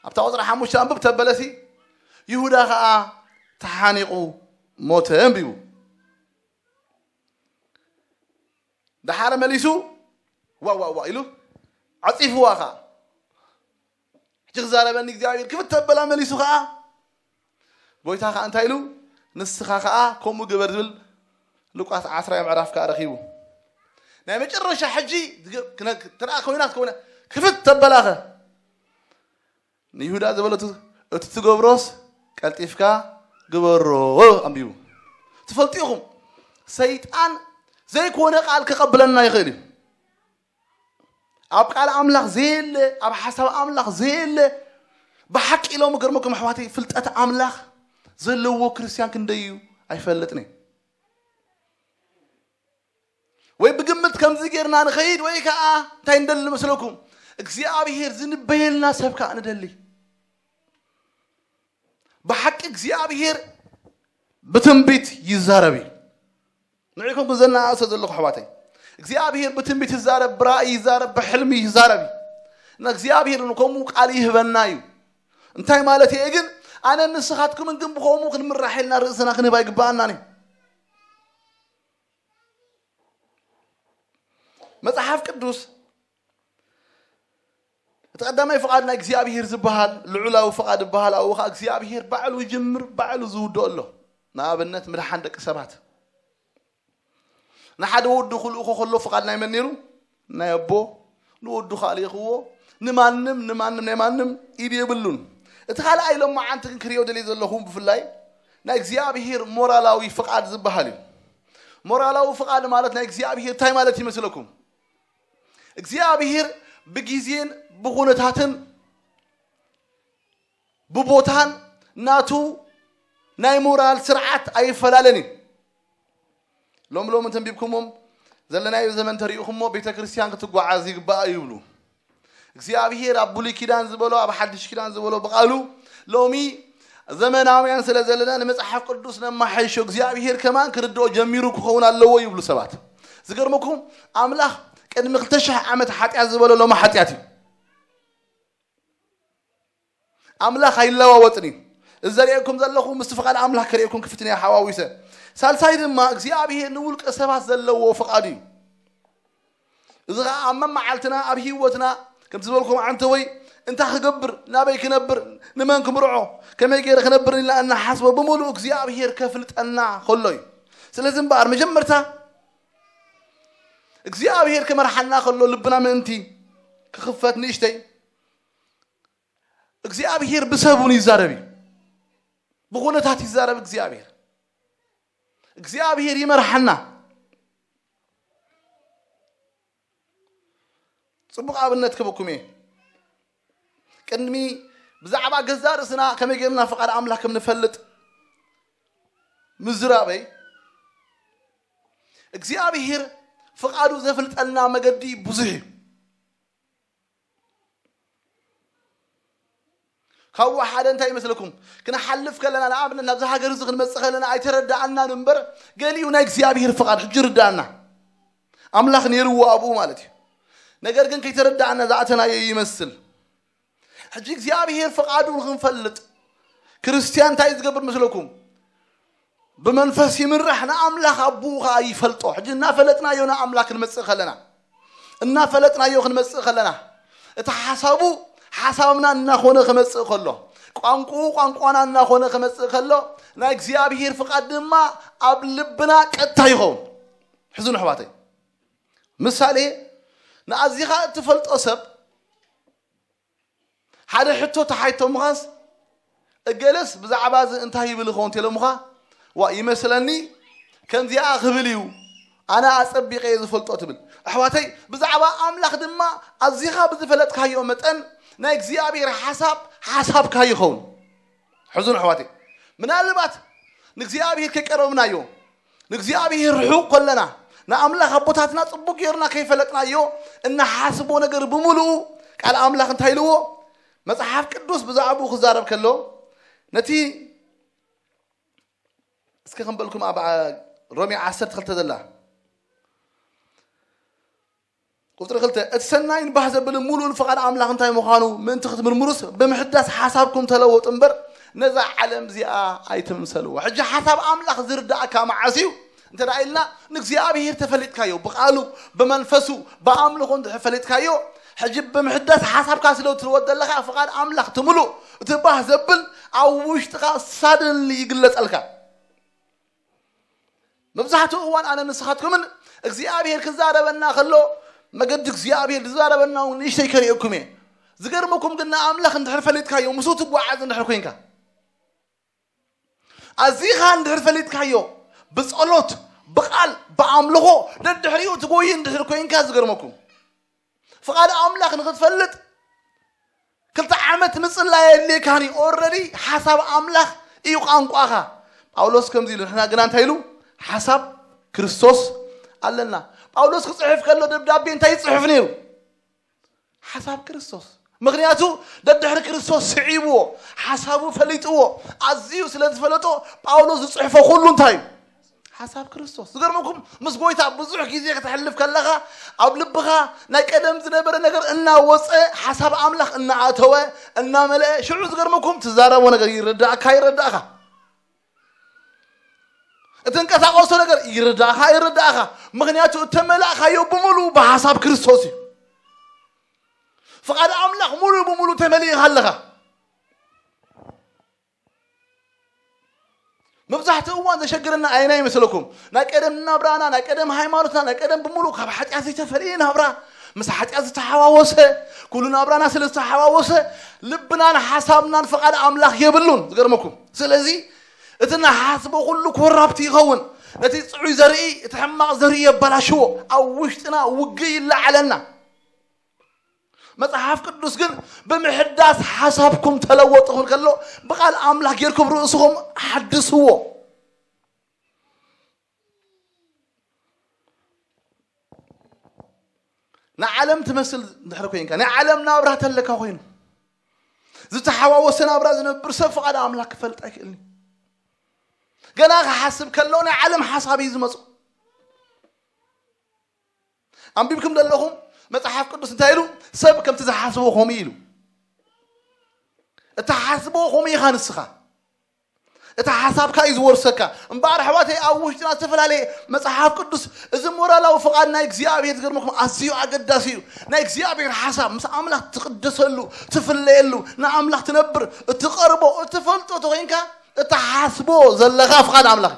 ኣብታ ቁጽሪ ሓሙሽተ ኣንብብ ተበለሲ፣ ይሁዳ ኸኣ ተሓኒቑ ሞተ ኣንቢቡ። ደሓር መሊሱ፣ ዋ ዋ ዋ ኢሉ ዓጺፍዋ ኸኣ። ሕጂ ክዛረበኒ እግዚኣብሔር ክፍት ተበላ መሊሱ ኸኣ፣ ጎይታ ኸኣ እንታይ ኢሉ? ንስኻ ኸኣ ከምኡ ግበር ዝብል ሉቃስ ዓስራይ ምዕራፍ ከኣ ረኺቡ። ናይ መጨረሻ ሕጂ ዝግ-፣ ክነ-፣ ተደኣ ኮይና ትከውነ ክፍት ተበላኸ። ንይሁዳ ዝበለቱ፣ እቲ ትገብሮስ ቀልጢፍካ ግበሮ ኣንቢቡ። ትፈልጡ ኢኹም፣ ሰይጣን ዘይኮነ ቃል ክቐብለና ይኽእል እዩ። ኣብ ቃል ኣምላኽ ዘየለ፣ ኣብ ሓሳብ ኣምላኽ ዘየለ፣ ብሓቂ ኢሎም ገርመኩም ኣሕዋተይ፣ ፍልጠት ኣምላኽ ዘለዎ ክርስትያን ክንደይ እዩ ኣይፈልጥን እዩ። ወይ ብግምት ከምዚ ጌርና ንኸይድ፣ ወይ ከዓ እንታይ እንደሊ መስለኩም? እግዚኣብሔር ዝንበየልና ሰብ ከዓ ንደሊ። ብሓቂ እግዚኣብሔር ብትንቢት ይዛረብ እዩ። ንዕኩም ዘናኣሰ ዘለኹ ኣሕዋተይ፣ እግዚኣብሔር ብትንቢት ይዛረብ፣ ብራእይ ይዛረብ፣ ብሕልሚ ይዛረብ እዩ። እና እግዚኣብሔር ከምኡ ቃል ይህበና እዩ። እንታይ ማለት እየ ግን? ኣነ ንስኻትኩምን ግን ብኸምኡ ክንምራሕ ኢልና ርእስና ክንህብ ኣይግባኣናን እዩ። መጽሓፍ ቅዱስ እቲ ቀዳማይ ፍቓድ ናይ እግዚኣብሔር ዝበሃል ልዑላዊ ፍቓድ ይበሃል። ኣብኡ ኸዓ እግዚኣብሔር ባዕሉ ይጅምር፣ ባዕሉ ዝውድኦ ኣሎ። ንኣብነት ምድሓን ደቂ ሰባት። ንሓደ ወዲ ክልእኾ ከሎ ፍቓድ ናይ መን ነይሩ? ናይ ኣቦ። ንወዱ ኸዓ ልኢኽዎ። ንማንም፣ ንማንም፣ ናይ ማንም ኢድ የብሉን። እቲ ካልኣይ ሎማዓንቲ ግን ክርእዮ ደልየ ዘለኹ ብፍላይ ናይ እግዚኣብሔር ሞራላዊ ፍቓድ ዝበሃል እዩ። ሞራላዊ ፍቓድ ማለት ናይ እግዚኣብሔር እንታይ ማለት ይመስለኩም? እግዚኣብሔር ብግዜን ብኹነታትን ብቦታን ናቱ ናይ ሞራል ስርዓት ኣይፈላለን እዩ። ሎም ሎም እንተንቢብኩሞም ዘለናዮ ዘመን ተሪእኹሞ ቤተ ክርስቲያን ክትጓዓዝ ይግባእ ይብሉ። እግዚኣብሔር ኣብ ብሉይ ኪዳን ዝበሎ፣ ኣብ ሓድሽ ኪዳን ዝበሎ ብቓሉ፣ ሎሚ ዘመናውያን ስለ ዘለና ንመጽሓፍ ቅዱስ ነማሓይሾ፣ እግዚኣብሔር ከማን ክርድኦ ጀሚሩ ክኸውን ኣለዎ ይብሉ ሰባት። ዝገርመኩም ኣምላኽ ቅድሚ ክልተ ሽሕ ዓመት ሓጢኣት ዝበሎ ሎሚ ሓጢኣት እዩ። ኣምላኽ ኣይለዋወጥን እዩ። እዚ ዘርእየኩም ዘለኹ ምስቲ ፍቓድ ኣምላኽ ከርእየኩም ክፍትን እየ ሓዋዊሰ። ሳልሳይ ድማ እግዚኣብሔር ንውልቀ ሰባት ዘለዎ ፍቓድ እዩ። እዚ ኸዓ ኣብ መመዓልትና ኣብ ህይወትና ከምቲ ዝበልኩም ዓንተ ወይ እንታይ ክገብር፣ ናበይ ክነብር፣ ንመን ክምርዖ፣ ከመይ ገይረ ክነብር ኢልና እናሓስቦ ብምሉእ እግዚኣብሔር ከፍልጠና ከሎ እዩ። ስለዚ እምበኣር መጀመርታ እግዚኣብሔር ክመርሓና ከሎ ልብና ምእንቲ ክኽፈት ንእሽተይ እግዚኣብሔር ብሰብ እውን ይዛረብ እዩ። ብኹነታት ይዛረብ እግዚኣብሔር። እግዚኣብሔር ይመርሓና። ጽቡቕ ኣብነት ክበኩም እየ። ቅድሚ ብዛዕባ ገዛ ርእስና ከመይ ጌርና ፍቓድ ኣምላኽ ከም ንፈልጥ ምዝራበይ፣ እግዚኣብሔር ፍቓዱ ዘፍልጠልና መገዲ ብዙሕ እዩ። ካብኡ ሓደ እንታይ ይመስለኩም? ክንሓልፍ ከለና፣ ንኣብነት ናብዚ ሃገር እዚ ክንመጽእ ከለና ኣይተረዳኣናን እምበር፣ ገሊኡ ናይ እግዚኣብሔር ፍቓድ ሕጂ ርዳኣና። ኣምላኽ ነይርዎ ኣብኡ ማለት እዩ። ነገር ግን ከይተረዳኣና ዝኣተናዮ ይመስል። ሕጂ እግዚኣብሔር ፍቓዱ ንኽንፈልጥ ክርስትያን እንታይ እዩ ዝገብር መስለኩም? ብመንፈስ ይምራሕ፣ ንኣምላኽ ኣቦኡ ኸዓ ይፈልጦ። ሕጂ እናፈለጥናዮ ንኣምላኽ ክንመጽእ ከለና፣ እናፈለጥናዮ ክንመጽእ ከለና፣ እቲ ሓሳቡ ሓሳብና እናኾነ ክመጽእ ከሎ፣ ቋንቋኡ ቋንቋና እናኾነ ክመጽእ ከሎ፣ ናይ እግዚኣብሔር ፍቓድ ድማ ኣብ ልብና ቀጥታ ይኸውን። ሕዙን ኣሕዋተይ፣ ምሳሌ፣ ንኣዚኻ እትፈልጦ ሰብ ሓደ ሕቶ ተሓይቶምኻስ፣ እገለስ ብዛዕባ እዚ እንታይ ይብል ይኸውን ተሎምኻ፣ ዋ ይመስለኒ ከምዚኣ ክብል እዩ፣ ኣነ ኣጸቢቐ እየ ዝፈልጦ ትብል። ኣሕዋተይ፣ ብዛዕባ ኣምላኽ ድማ ኣዚኻ ብዝፈለጥካዮ መጠን ናይ እግዚኣብሔር ሓሳብ ሓሳብካ ይኸውን። ሕዙን ኣሕዋተይ፣ ምናልባት ንእግዚኣብሔር ከይቀረብናዮ፣ ንእግዚኣብሔር ርሑቕ ከለና፣ ንኣምላኽ ኣቦታትና ጽቡቕ ጌርና ከይፈለጥናዮ፣ እንሓስቦ ነገር ብምሉኡ ቃል ኣምላኽ እንታይ ኢልዎ? መጽሓፍ ቅዱስ ብዛዕባኡ ክዛረብ ከሎ፣ ነቲ እስኪ ክንበልኩም ኣብ ሮሜ ዓሰርተ ክልተ ዘላ ቁጽሪ ክልተ፣ እቲ ሰናይን ባህ ዘብልን ምሉእን ፍቓድ ኣምላኽ እንታይ ምዃኑ ምእንቲ ክትምርምሩስ፣ ብምሕዳስ ሓሳብኩም ተለወጡ እምበር፣ ነዛ ዓለም እዚኣ ኣይትምሰልዎ። ሕጂ ሓሳብ ኣምላኽ ዝርዳእካ መዓስ እዩ? እንተ ደኣ ኢልና፣ ንእግዚኣብሔር ተፈሊጥካዮ፣ ብቓሉ፣ ብመንፈሱ፣ ብኣምልኾ እንድሕር ፈሊጥካዮ፣ ሕጂ ብምሕዳስ ሓሳብካ ስለ እትልወጥ ዘለኻ፣ ፍቓድ ኣምላኽ እቲ ምሉእ፣ እቲ ባህ ዘብል፣ ኣብ ውሽጥኻ ሳደንሊ ይግለጸልካ። መብዛሕትኡ እዋን ኣነ ንስኻትኩምን እግዚኣብሔር ክዛረበና ከሎ፣ መገዲ እግዚኣብሔር ዝዛረበና እውን ንእሽተይ ከርእየኩም እየ። ዝገርመኩም ግን ንኣምላኽ እንድሕር ፈሊጥካዮ፣ ምስኡ ትጓዓዝ እንድሕር ኮይንካ፣ ኣዚኻ እንድሕር ፈሊጥካዮ፣ ብጸሎት፣ ብቓል፣ ብኣምልኾ፣ ደድሕሪኡ ትጎይ እንድሕር ኮይንካ፣ ዝገርመኩም ፍቓድ ኣምላኽ ንኽትፈልጥ ክልተ ዓመት ምጽላይ የድልየካን እዩ። ኦረዲ ሓሳብ ኣምላኽ እዩ ቋንቋኻ። ጳውሎስ ከምዚ ኢሉ፣ ንሕና ግና እንታይ ኢሉ? ሓሳብ ክርስቶስ ኣለና። ጳውሎስ ክጽሕፍ ከሎ ደብዳቤ እንታይ ይጽሕፍ ነይሩ? ሓሳብ ክርስቶስ። ምኽንያቱ ደድሕሪ ክርስቶስ ስዒብዎ፣ ሓሳቡ ፈሊጥዎ፣ ኣዝዩ ስለ ዝፈለጦ ጳውሎስ ዝጽሕፎ ኩሉ እንታይ እዩ? ሓሳብ ክርስቶስ። ዝገርመኩም፣ ምስ ጎይታ ብዙሕ ግዜ ከተሕልፍ ከለኻ፣ ኣብ ልብኻ ናይ ቀደም ዝነበረ ነገር እናወጸ፣ ሓሳብ ኣምላኽ እናኣተወ፣ እናመልአ፣ ሽዑ ዝገርመኩም፣ ትዛረቦ ነገር ይርዳእካ፣ ይርዳእኻ። እትንቀሳቐሶ ነገር ይርዳእኻ፣ ይርዳእኻ። ምኽንያቱ እተመላእካዮ ብምሉእ ብሓሳብ ክርስቶስ እዩ። ፍቓድ ኣምላኽ ሙሉእ ብምሉእ ተመሊእኻ ኣለኻ። መብዛሕትኡ እዋን ዘሸግረና ኣየናይ ይመስለኩም? ናይ ቀደም ናብራና፣ ናይ ቀደም ሃይማኖትና፣ ናይ ቀደም ብምሉእ ካብ ሓጢኣት ዝተፈልየ ናብራ፣ ምስ ሓጢኣት ዝተሓዋወሰ፣ ኩሉ ናብራና ስለ ዝተሓዋወሰ፣ ልብናን ሓሳብናን ፍቓድ ኣምላኽ የብሉን። ዝገርመኩም። ስለዚ፣ እቲ ንሓስቦ ኩሉ ኮራፕት ይኸውን። ነቲ ጽዑይ ዘርኢ፣ እቲ ሕማቕ ዘርኢ የበላሽዎ። ኣብ ውሽጥና ውግእ ይለዓለና። መጽሓፍ ቅዱስ ግን ብምሕዳስ ሓሳብኩም ተለወጡ ክብል ከሎ፣ ብቓል ኣምላኽ ጌርኩም ርእስኹም ሓድስዎ። ንዓለም ትመስል እንድሕር ኮይንካ፣ ናይ ዓለም ናብራ ተለካ ኮይኑ፣ ዝተሓዋወሰ ናብራ ዝነብር ሰብ ፍቓድ ኣምላኽ ክፈልጥ ኣይክእልን እዩ። ገና ክሓስብ ከሎ ናይ ዓለም ሓሳብ እዩ ዝመጾ። ኣንቢብኩም ዘለኹም መጽሓፍ ቅዱስ እንታይ ኢሉ? ሰብ ከምቲ ዝሓስቦ ከምኡ ኢሉ። እትሓስቦ ከምኡ ኢኻ ንስኻ። እቲ ሓሳብካ እዩ ዝወርሰካ። እምበኣር ኣሕዋተይ፣ ኣብ ውሽጥና ዝተፈላለየ መጽሓፍ ቅዱስ፣ እዚ ሞራላዊ ፍቓድ ናይ እግዚኣብሔር ዝገርመኩም ኣዝዩ ኣገዳሲ እዩ። ናይ እግዚኣብሔር ሓሳብ ምስ ኣምላኽ ትቕደሰሉ፣ ትፍለየሉ፣ ንኣምላኽ ትነብር፣ እትቐርቦ፣ እትፈልጦ ተኾይንካ፣ እትሓስቦ ዘለኻ ፍቓድ ኣምላኽ።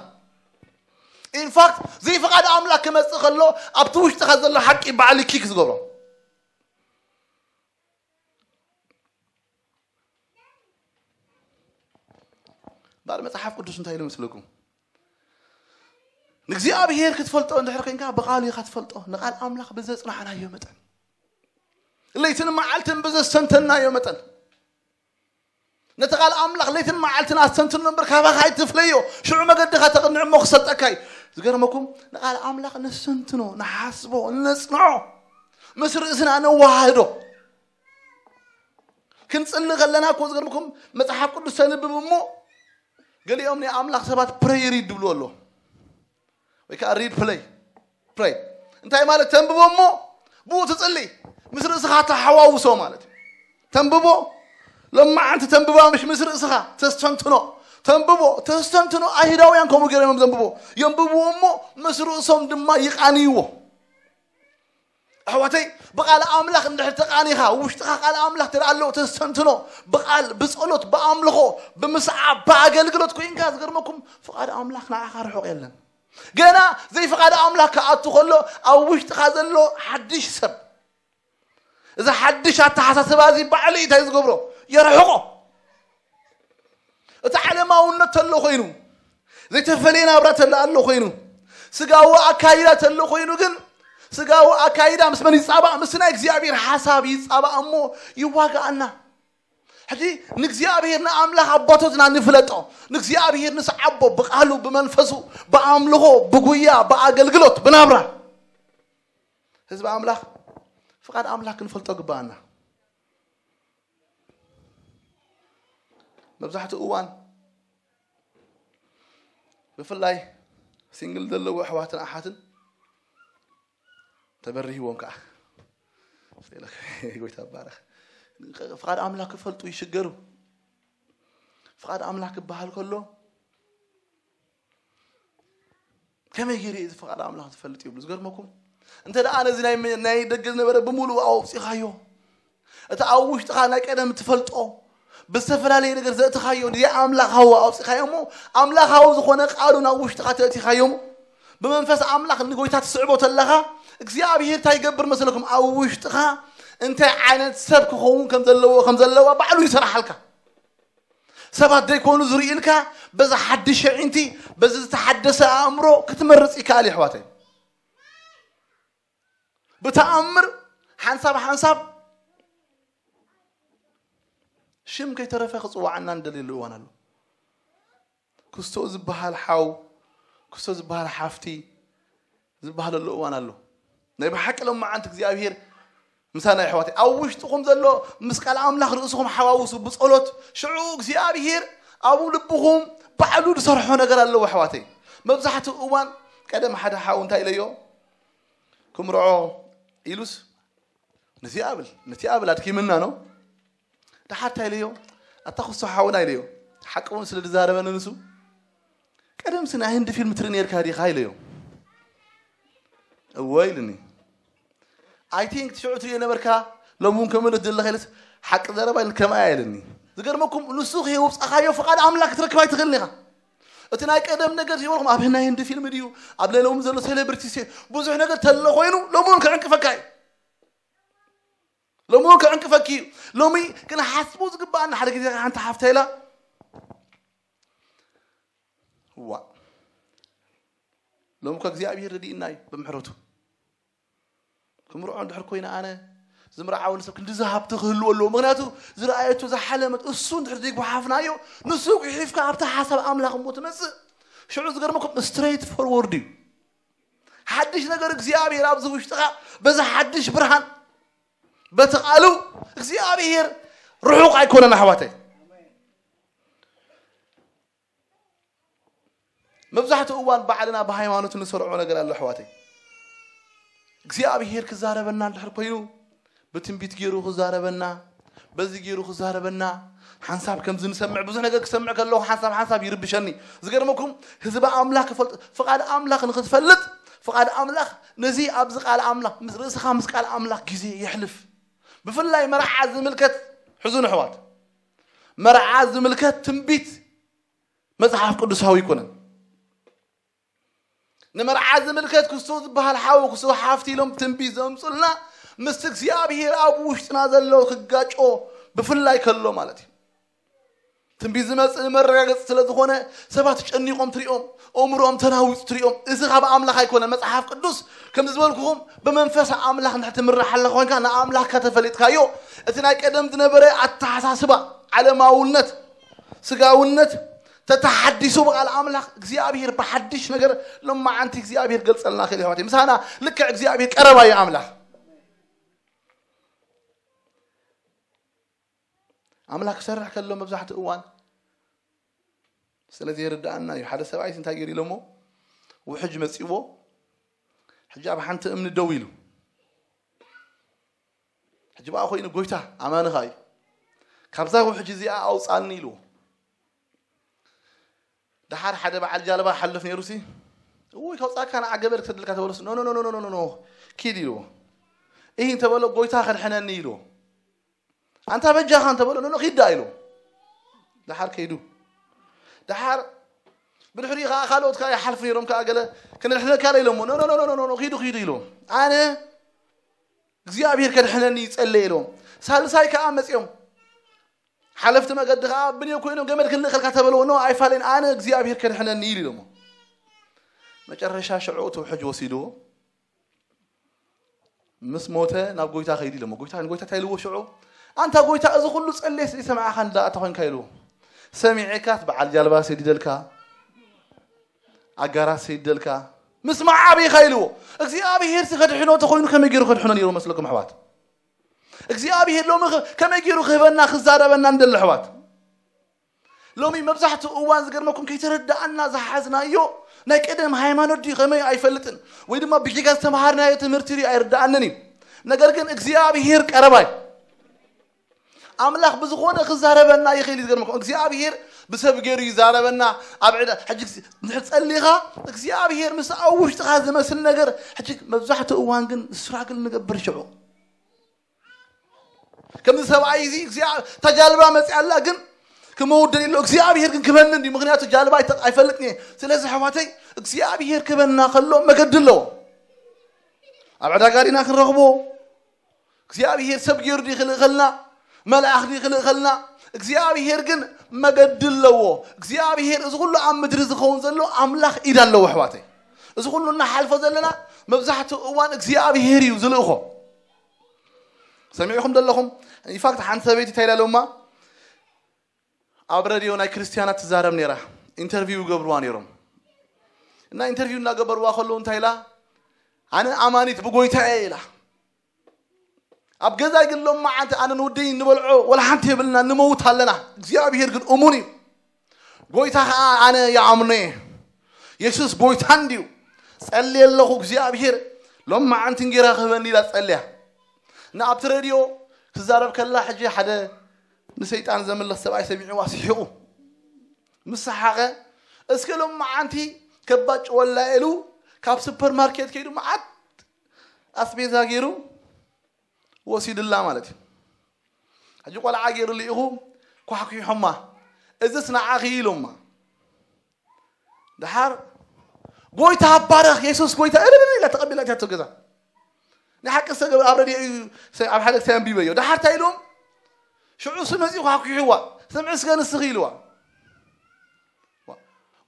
ኢንፋክት፣ ዘይፍቓድ ኣምላኽ ክመጽእ ከሎ፣ ኣብቲ ውሽጥኻ ዘሎ ሓቂ ባዕሉ ኪክ ዝገብሮ። ባር መጽሓፍ ቅዱስ እንታይ ኢሉ መስለኩም? ንእግዚኣብሔር ክትፈልጦ እንድሕር ኮይንካ፣ ብቓሉ ኢኻ ትፈልጦ። ንቓል ኣምላኽ ብዘጽናዕናዮ መጠን፣ ለይትን መዓልትን ብዘስተንተናዮ መጠን፣ ነቲ ቃል ኣምላኽ ለይትን መዓልትን ኣስተንትኖ እምበር፣ ካባኻ ኣይትፍለዮ። ሽዑ መገድኻ ተቕንዕ እሞ ክሰጠካ እዩ። ዝገርመኩም፣ ንቃል ኣምላኽ ነስተንትኖ፣ ንሓስቦ፣ ነጽንዖ፣ ምስ ርእስና ነወሃህዶ። ክንጽሊ ከለና እኮ ዝገርመኩም፣ መጽሓፍ ቅዱስ ተንብብ እሞ፣ ገሊኦም ናይ ኣምላኽ ሰባት ፕሬይ ሪድ ድብሉ ኣለዉ። ወይ ከዓ ሪድ ፕሌይ፣ ፕሬይ። እንታይ ማለት? ተንብቦ እሞ ብኡ ትጽሊ፣ ምስ ርእስኻ ተሓዋውሶ ማለት እዩ። ተንብቦ፣ ሎማዓንቲ ተንብባ፣ ምሽ ምስ ርእስኻ ተስተንትኖ፣ ተንብቦ፣ ተስተንትኖ። ኣይሁዳውያን ከምኡ ገይሮም እዮም ዘንብቦ። የንብብዎ እሞ ምስ ርእሶም ድማ ይቓንይዎ። ኣሕዋተይ፣ ብቓል ኣምላኽ እንድሕር ተቓኒኻ፣ ውሽጥኻ ቃል ኣምላኽ ተደኣ ኣለዎ፣ ተስተንትኖ፣ ብቓል፣ ብጸሎት፣ ብኣምልኾ፣ ብምስዓብ፣ ብኣገልግሎት ኮይንካ፣ ዝገርመኩም፣ ፍቓድ ኣምላኽ ንዓኻ ርሑቕ የለን። ገና ዘይፍቓድ ኣምላኽ ክኣቱ ከሎ፣ ኣብ ውሽጥኻ ዘሎ ሓድሽ ሰብ፣ እዚ ሓድሽ ኣተሓሳስባ እዚ ባዕሉ እንታይ ዝገብሮ? የርሕቆ። እቲ ዓለማውነት ተሎ ኮይኑ፣ ዘይተፈለየ ናብራ ተሎ ኣሎ ኮይኑ፣ ስጋዊ ኣካይዳ ተሎ ኮይኑ፣ ግን ስጋዊ ኣካይዳ ምስ መን ይጻባእ? ምስ ናይ እግዚኣብሔር ሓሳብ ይጻባእ እሞ ይዋጋኣና። ሕጂ ንእግዚኣብሔር ንኣምላኽ ኣባቶትና ንፍለጦ፣ ንእግዚኣብሔር ንስዓቦ ብቃሉ፣ ብመንፈሱ፣ ብኣምልኾ፣ ብጉያ፣ ብኣገልግሎት፣ ብናብራ። ህዝቢ ኣምላኽ፣ ፍቓድ ኣምላኽ ክንፈልጦ ግባኣና። መብዛሕትኡ እዋን ብፍላይ ሲንግል ዘለዉ ኣሕዋትን ኣሓትን ተበሪህዎም ከዓ ጎይታ ባረኽ። ፍቓድ ኣምላኽ ክፈልጡ ይሽገሩ። ፍቓድ ኣምላኽ ክበሃል ከሎ ከመይ ገይረ እዚ ፍቓድ ኣምላኽ ዝፈልጥ ይብሉ። ዝገርመኩም፣ እንተ ደኣ ነዚ ናይ፣ ናይ ደገ ዝነበረ ብምሉእ ኣውፂኻዮ፣ እቲ ኣብ ውሽጥኻ ናይ ቀደም ትፈልጦ ብዝተፈላለየ ነገር ዘእትኻዮ ኣምላኻዊ ኣውፂኻዮ እሞ፣ ኣምላኻዊ ዝኾነ ቃሉ ናብ ውሽጥኻ ተእቲኻዮ እሞ፣ ብመንፈስ ኣምላኽ ንጎይታ ትስዕቦ ተለኻ፣ እግዚኣብሔር እንታይ ይገብር መሰለኩም? ኣብ ውሽጥኻ እንታይ ዓይነት ሰብ ክኸውን ከም ዘለዎ፣ ከም ዘለዋ ባዕሉ ይሰርሓልካ። ሰባት ዘይኮኑ ዝርእልካ፣ በዛ ሓድሽ ኣዒንቲ፣ በዚ ዝተሓደሰ ኣእምሮ ክትመርጽ ይከኣል እዩ ኣሕዋተይ። ብተኣምር ሓንሳብ ሓንሳብ ሽም ከይተረፈ ክጽዋዓና እንደልየሉ እዋን ኣሎ። ክስቶ ዝበሃል ሓው፣ ክስቶ ዝበሃል ሓፍቲ ዝበሃለሉ እዋን ኣሎ። ናይ ብሓቂ ሎማዓንቲ እግዚኣብሔር ምሳና ይሕዋተይ። ኣብ ውሽጥኹም ዘሎ ምስ ቃል ኣምላኽ ርእስኹም ሓዋውሱ ብጸሎት። ሽዑ እግዚኣብሔር ኣብ ልብኹም ባዕሉ ዝሰርሖ ነገር ኣለዎ ኣሕዋተይ። መብዛሕትኡ እዋን ቀደም ሓደ ሓው እንታይ ኢለዮ? ክምርዖ ኢሉስ ነቲ ኣብል፣ ነቲ ኣብል ኣድኪምና ነው። ደሓር እንታይ ኢለዮ? ኣታ ክስቶ ሓውና ኢለዮ። ሓቂ እውን ስለ ዝዛረበኒ ንሱ፣ ቀደምሲ ናይ ህንዲ ፊልም ትርኢ ነርካ ዲኻ ኢለዮ። እወ ኢልኒ። I think ሽዑ ትርእዮ ነበርካ፣ ሎሚ እውን ከምኡ ትብል ኣለኻ ኢለስ፣ ሓቂ ዘረባ ኢልኒ ከምኣ እያ ኢልኒ። ዝገርመኩም ንሱ ከየውጻኻዮ ፍቓድ ኣምላኽ ክትረክብ ኣይትኽእልን ኢኻ። እቲ ናይ ቀደም ነገር ዝበልኩም ኣብ ናይ ህንዲ ፊልም ድዩ፣ ኣብ ለሎም ዘሎ ሴሌብሪቲ ብዙሕ ነገር ተሎ ኮይኑ ሎሚ እውን ክዕንቅፈካ እዩ። ሎሚ እውን ክዕንቅፈኪ እዩ። ሎሚ ክንሓስቦ ዝግባኣና ሓደ ግዜ ሓንቲ ሓፍታ ኢላ ዋ ሎም እኮ እግዚኣብሔር ረዲእና እዩ ብምሕረቱ። ክምርዖ እንድሕር ኮይነ ኣነ ዝምርዓወኒ ሰብ ክንድዚ ሃብቲ ክህልዎ ኣለዎ። ምክንያቱ ዝረኣየቶ ዝሓለመት እሱ እንድሕር ዘይጓሓፍናዮ ንሱ ጉሒፍካ ኣብቲ ሓሳብ ኣምላኽ እሞ ትመጽእ። ሽዑ ዝገርመኩም ስትሬት ፎርወርድ እዩ። ሓድሽ ነገር እግዚኣብሔር ኣብዚ ውሽጥኻ በዚ ሓድሽ ብርሃን በቲ ቃሉ እግዚኣብሔር ርሑቕ ኣይኮነን ኣሕዋተይ። መብዛሕትኡ እዋን ባዕልና ብሃይማኖት ንሰርዖ ነገር ኣሎ ኣሕዋተይ። እግዚኣብሔር ክዛረበና እንድሕር ኮይኑ ብትንቢት ገይሩ ክዛረበና፣ በዚ ገይሩ ክዛረበና፣ ሓንሳብ ከምዚ ንሰምዕ፣ ብዙሕ ነገር ክሰምዕ ከለኹ ሓንሳብ ሓንሳብ ይርብሸኒ። ዝገርመኩም ህዝቢ ኣምላኽ ክፈልጥ፣ ፍቓድ ኣምላኽ ንክትፈልጥ፣ ፍቓድ ኣምላኽ ነዚ ኣብዚ ቃል ኣምላኽ ምስ ርእስኻ ምስ ቃል ኣምላኽ ግዜ የሕልፍ። ብፍላይ መርዓ ዝምልከት ሕዙን ኣሕዋት፣ መርዓ ዝምልከት ትንቢት መጽሓፍ ቅዱሳዊ ኣይኮነን። ንመርዓ ዝምልከት ክስቶ ዝበሃል ሓው ክስቶ ሓፍቲ ኢሎም ትንቢት ዘምጹልና ምስቲ እግዚኣብሔር ኣብ ውሽጥና ዘሎ ክጋጮ ብፍላይ ከሎ ማለት እዩ። ትንቢት ዝመጽእ ንመረጋገጺ ስለ ዝኾነ ሰባት ጨኒቖም ትሪኦም፣ ኣእምሮኦም ተናዊጹ ትሪኦም። እዚ ካብ ኣምላኽ ኣይኮነ። መጽሓፍ ቅዱስ ከምዚ ዝበልኩኹም ብመንፈስ ኣምላኽ እንድሕር ትምራሕ ኣለኻ ኮይንካ ንኣምላኽካ ተፈሊጥካዮ እቲ ናይ ቀደም ዝነበረ ኣተሓሳስባ ዓለማውነት ስጋውነት ተተሓዲሱ ብቓል ኣምላኽ እግዚኣብሔር ብሓድሽ ነገር ሎማዓንቲ እግዚኣብሔር ገልጸልና ክእል ይሕዋት ምሳና ልክዕ እግዚኣብሔር ቀረባ እዩ ኣምላኽ። ኣምላኽ ክሰርሕ ከሎ መብዛሕትኡ እዋን ስለ ዘይርድኣና እዩ። ሓደ ሰብኣይ እንታይ ገይሩ ኢሎሞ ውሕጅ መጺዎ ሕጂ ኣብ ሓንቲ እምኒ ደው ኢሉ ሕጂ ብኣ ኮይኑ ጎይታ ኣማንኻ እዩ ካብዛ ውሕጅ እዚኣ ኣውፃኒ ኢልዎ። ደሓር ሓደ በዓል ጃልባ ሓልፍ ነይሩ ሲ፣ እውይ፣ ከውፃካ ንዓ ገመድ ክሰደልካ ተበሎስ፣ ኖ፣ ኖ፣ ኖ፣ ኪድ ኢልዎ። ይህ እንተበሎ፣ ጎይታ ከድሕነኒ ኢልዎ። ኣንታ በጃኻ እንተበሎ፣ ኖ፣ ኖ፣ ኪድ ዳ ኢልዎ። ደሓር ከይዱ። ደሓር ብድሕሪ ከዓ ካልኦት ከዓ ይሓልፉ ነይሮም፣ ከዓ ገለ፣ "ክንድሕነካ ዶ?" ኢሎሞ፣ "ኖ፣ ኖ፣ ኖ፣ ኖ፣ ኖ፣ ኖ፣ ኪዱ፣ ኪዱ" ኢልዎም። ኣነ እግዚኣብሔር ከድሕነኒ ይጸልየ ኢልዎም። ሳልሳይ ከዓ መጺኦም። ሓለፍቲ መገዲ ከዓ ብንዮ ኮይኖም፣ "ገመድ ክንልእኸልካ" ተበልዎ፣ "ኖ፣ ኣይፋልን፣ ኣነ እግዚኣብሔር ከድሕነኒ" ኢሉ ኢሎሞ። መጨረሻ ሽዑ እቲ ውሕጅ ወሲድዎ። ምስ ሞተ ናብ ጎይታ ከይዱ ኢሎሞ። ጎይታ፣ ንጎይታ እንታይ ኢልዎ ሽዑ? "ኣንታ ጎይታ፣ እዚ ኩሉ ጸልየስ ዘይሰማዕኻኒ ደኣ እንታይ ኮንካ?" ኢልዎ። "ሰሚዐካስ በዓል ጃልባ ሰዲደልካ፣ ኣጋራት ሰዲደልካ፣ ምስማዕ ኣበይካ?" ኢልዎ። እግዚኣብሔር ሲ ከድሕኖ ተኾይኑ ከመይ ገይሩ ከድሕኖ ነይሩ መስለኩም ኣሕዋት? እግዚኣብሔር ሎሚ ከ-፣ ከመይ ገይሩ ክህበና ክዛረበና እንደሎ ኣሕዋት? ሎሚ መብዛሕትኡ እዋን ዝገርመኩም ከይተረዳኣና ዝሓዝናዮ ናይ ቀደም ሃይማኖት ድዩ ከመይ ኣይፈልጥን፣ ወይ ድማ ብጌጋ ዝተምሃርናዮ ትምህርቲ ድዩ ኣይርዳኣንን እዩ። ነገር ግን እግዚኣብሔር ቀረባይ። ኣምላኽ ብዝኾነ ክዛረበና ይኽእል እዩ። ዝገርመኩም እግዚኣብሔር ብሰብ ገይሩ ይዛረበና። ኣብ ዕዳ ሕጂ ንሕጸሊኻ እግዚኣብሔር ምስ ኣብ ውሽጥኻ ዝመስል ነገር ሕጂ መብዛሕትኡ እዋን ግን ስትራግል ንገብር ሽዑ። ከምዚ ሰብኣይ እዚ እግዚኣብ-፣ እታ ጃልባ መጺኣ ኣላ፣ ግን ክመውት ደልዩ ኣሎ። እግዚኣብሔር ግን ክበኒ እንድዩ፣ ምኽንያቱ ጃልባ ኣይተ-፣ ኣይፈልጥን እየ። ስለዚ ኣሕዋተይ እግዚኣብሔር ክበና ከሎ መገዲ ኣለዎ። ኣብ ዕዳጋ ዲና ክንረኽቦ፣ እግዚኣብሔር ሰብ ገይሩ ድዩ ክልእኸልና፣ መልኣኽ ድዩ ክልእኸልና፣ እግዚኣብሔር ግን መገዲ ኣለዎ። እግዚኣብሔር እዚ ኩሉ ኣብ ምድሪ ዝኸውን ዘሎ ኣምላኽ ኢድ ኣለዎ ኣሕዋተይ። እዚ ኩሉ እናሓልፎ ዘለና መብዛሕትኡ እዋን እግዚኣብሔር እዩ ዝልእኾ። ሰሚዕኹም ዘለኹም? ኢንፋክት ሓንቲ ሰበይቲ እንታይ ኢላ ሎማ ኣብ ረድዮ ናይ ክርስትያናት ትዛረብ ነይራ፣ ኢንተርቪው ይገብርዋ ነይሮም። እና ኢንተርቪው እናገበርዋ ከለዉ እንታይ ኢላ? "ኣነ ኣማኒት ብጎይታ እየ" ኢላ። "ኣብ ገዛይ ግን ሎማዓንቲ ኣነ ንወደይ ንበልዖ ወላ ሓንቲ የብልና፣ ንመውት ኣለና፣ እግዚኣብሔር ግን እሙን እዩ። ጎይታ ኸዓ ኣነ ይኣምኖ እየ። የሱስ ጎይታ እንድዩ። ጸልየ ኣለኹ እግዚኣብሔር ሎማዓንቲ እንጌራ ክህበኒ" ኢላ ጸልያ። እና ኣብቲ ረድዮ ክዛረብ ከላ ሕጂ ሓደ ንሰይጣን ዘምልኽ ሰብኣይ ሰሚዕዋ ስሒቑ። ምስ ሰሓቐ፣ "እስከ ሎማዓንቲ ከባጭወላ" ኢሉ ካብ ሱፐርማርኬት ከይዱ መዓት ኣስቤዛ ገይሩ ወሲድላ ማለት እዩ። ሕጂ ቆልዓ ገይሩ ልኢኹ ኳሕኲሖማ፣ "እዝስ ንዓኺ" ኢሎማ። ደሓር "ጎይታ ባረኽ፣ የሱስ ጎይታ" እልል ኢላ ተቐቢላትያቶ ገዛ። ናይ ሓቂ ዝተገብረ ኣብ ረድዮ እዩ፣ ሰ-፣ ኣብ ሓደ ክሳይ ኣንቢበዮ። ደሓር እንታይ ኢሎም? ሽዑ ሱ መጺኡ ኳሕኲሕዋ፣ "ስምዒ እስከ ንስኺ" ኢልዋ።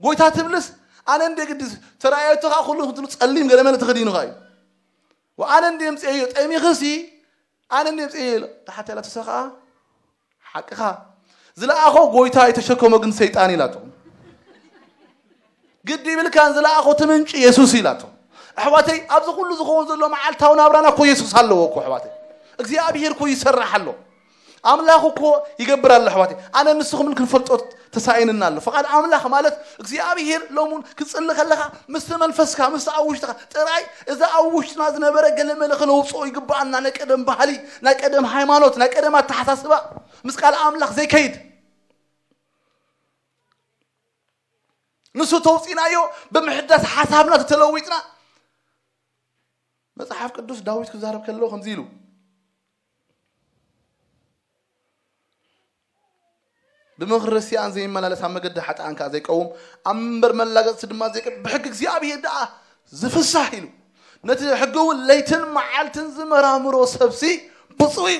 ጎይታ ትብልስ፣ ኣነ እንደ ግዲ ተራእየቶ ከዓ ኩሉ ክትሉ ጸሊም ገለ መለ ተኸዲኑ ከዓ እዩ። ወኣነ እንደ ምጽኤዮ ጠሚኽሲ፣ ኣነ እንደ ምጽኤዮ ኢሎ። ደሓር እንታይ ኢላቶ እሳ ከዓ? "ሓቅኻ፣ ዝለኣኾ ጎይታ የተሸከሞ ግን ሰይጣን" ኢላቶ። "ግዲ ይብልካን፣ ዝለኣኾ እቲ ምንጪ የሱስ" ኢላቶ። ኣሕዋተይ፣ ኣብዚ ኩሉ ዝኸውን ዘሎ መዓልታዊ ናብራና እኮ የሱስ ኣለዎ እኮ ኣሕዋተይ። እግዚኣብሔር እኮ ይሰርሕ ኣሎ። ኣምላኽ እኮ ይገብር ኣሎ ኣሕዋተይ። ኣነ ንስኹምን ክንፈልጦ ተሳኢንና ኣሎ። ፍቓድ ኣምላኽ ማለት እግዚኣብሔር ሎሙን ክትጽሊ ከለኻ ምስቲ መንፈስካ፣ ምስቲ ኣብ ውሽጥኻ ጥራይ፣ እዚ ኣብ ውሽጥና ዝነበረ ገለመለ ክነውጽኦ ይግብኣና። ናይ ቀደም ባህሊ፣ ናይ ቀደም ሃይማኖት፣ ናይ ቀደም ኣተሓሳስባ ምስ ቃል ኣምላኽ ዘይከይድ። ንሱ ተውጺናዮ ብምሕዳስ ሓሳብና ተተለዊጥና። መጽሓፍ ቅዱስ ዳዊት ክዛረብ ከሎ ከምዚ ኢሉ፣ "ብምኽሪ ረሲኣን ዘይመላለስ፣ ኣብ መገዲ ሓጥኣን ከኣ ዘይቀውም፣ ኣብ መንበር መላገጽቲ ድማ ዘይቀ-፣ ብሕጊ እግዚኣብሔር ደኣ ዝፍሳህ" ኢሉ። ነቲ ሕጊ እውን ለይትን መዓልትን ዝመራምሮ ሰብሲ ብፁዕ እዩ።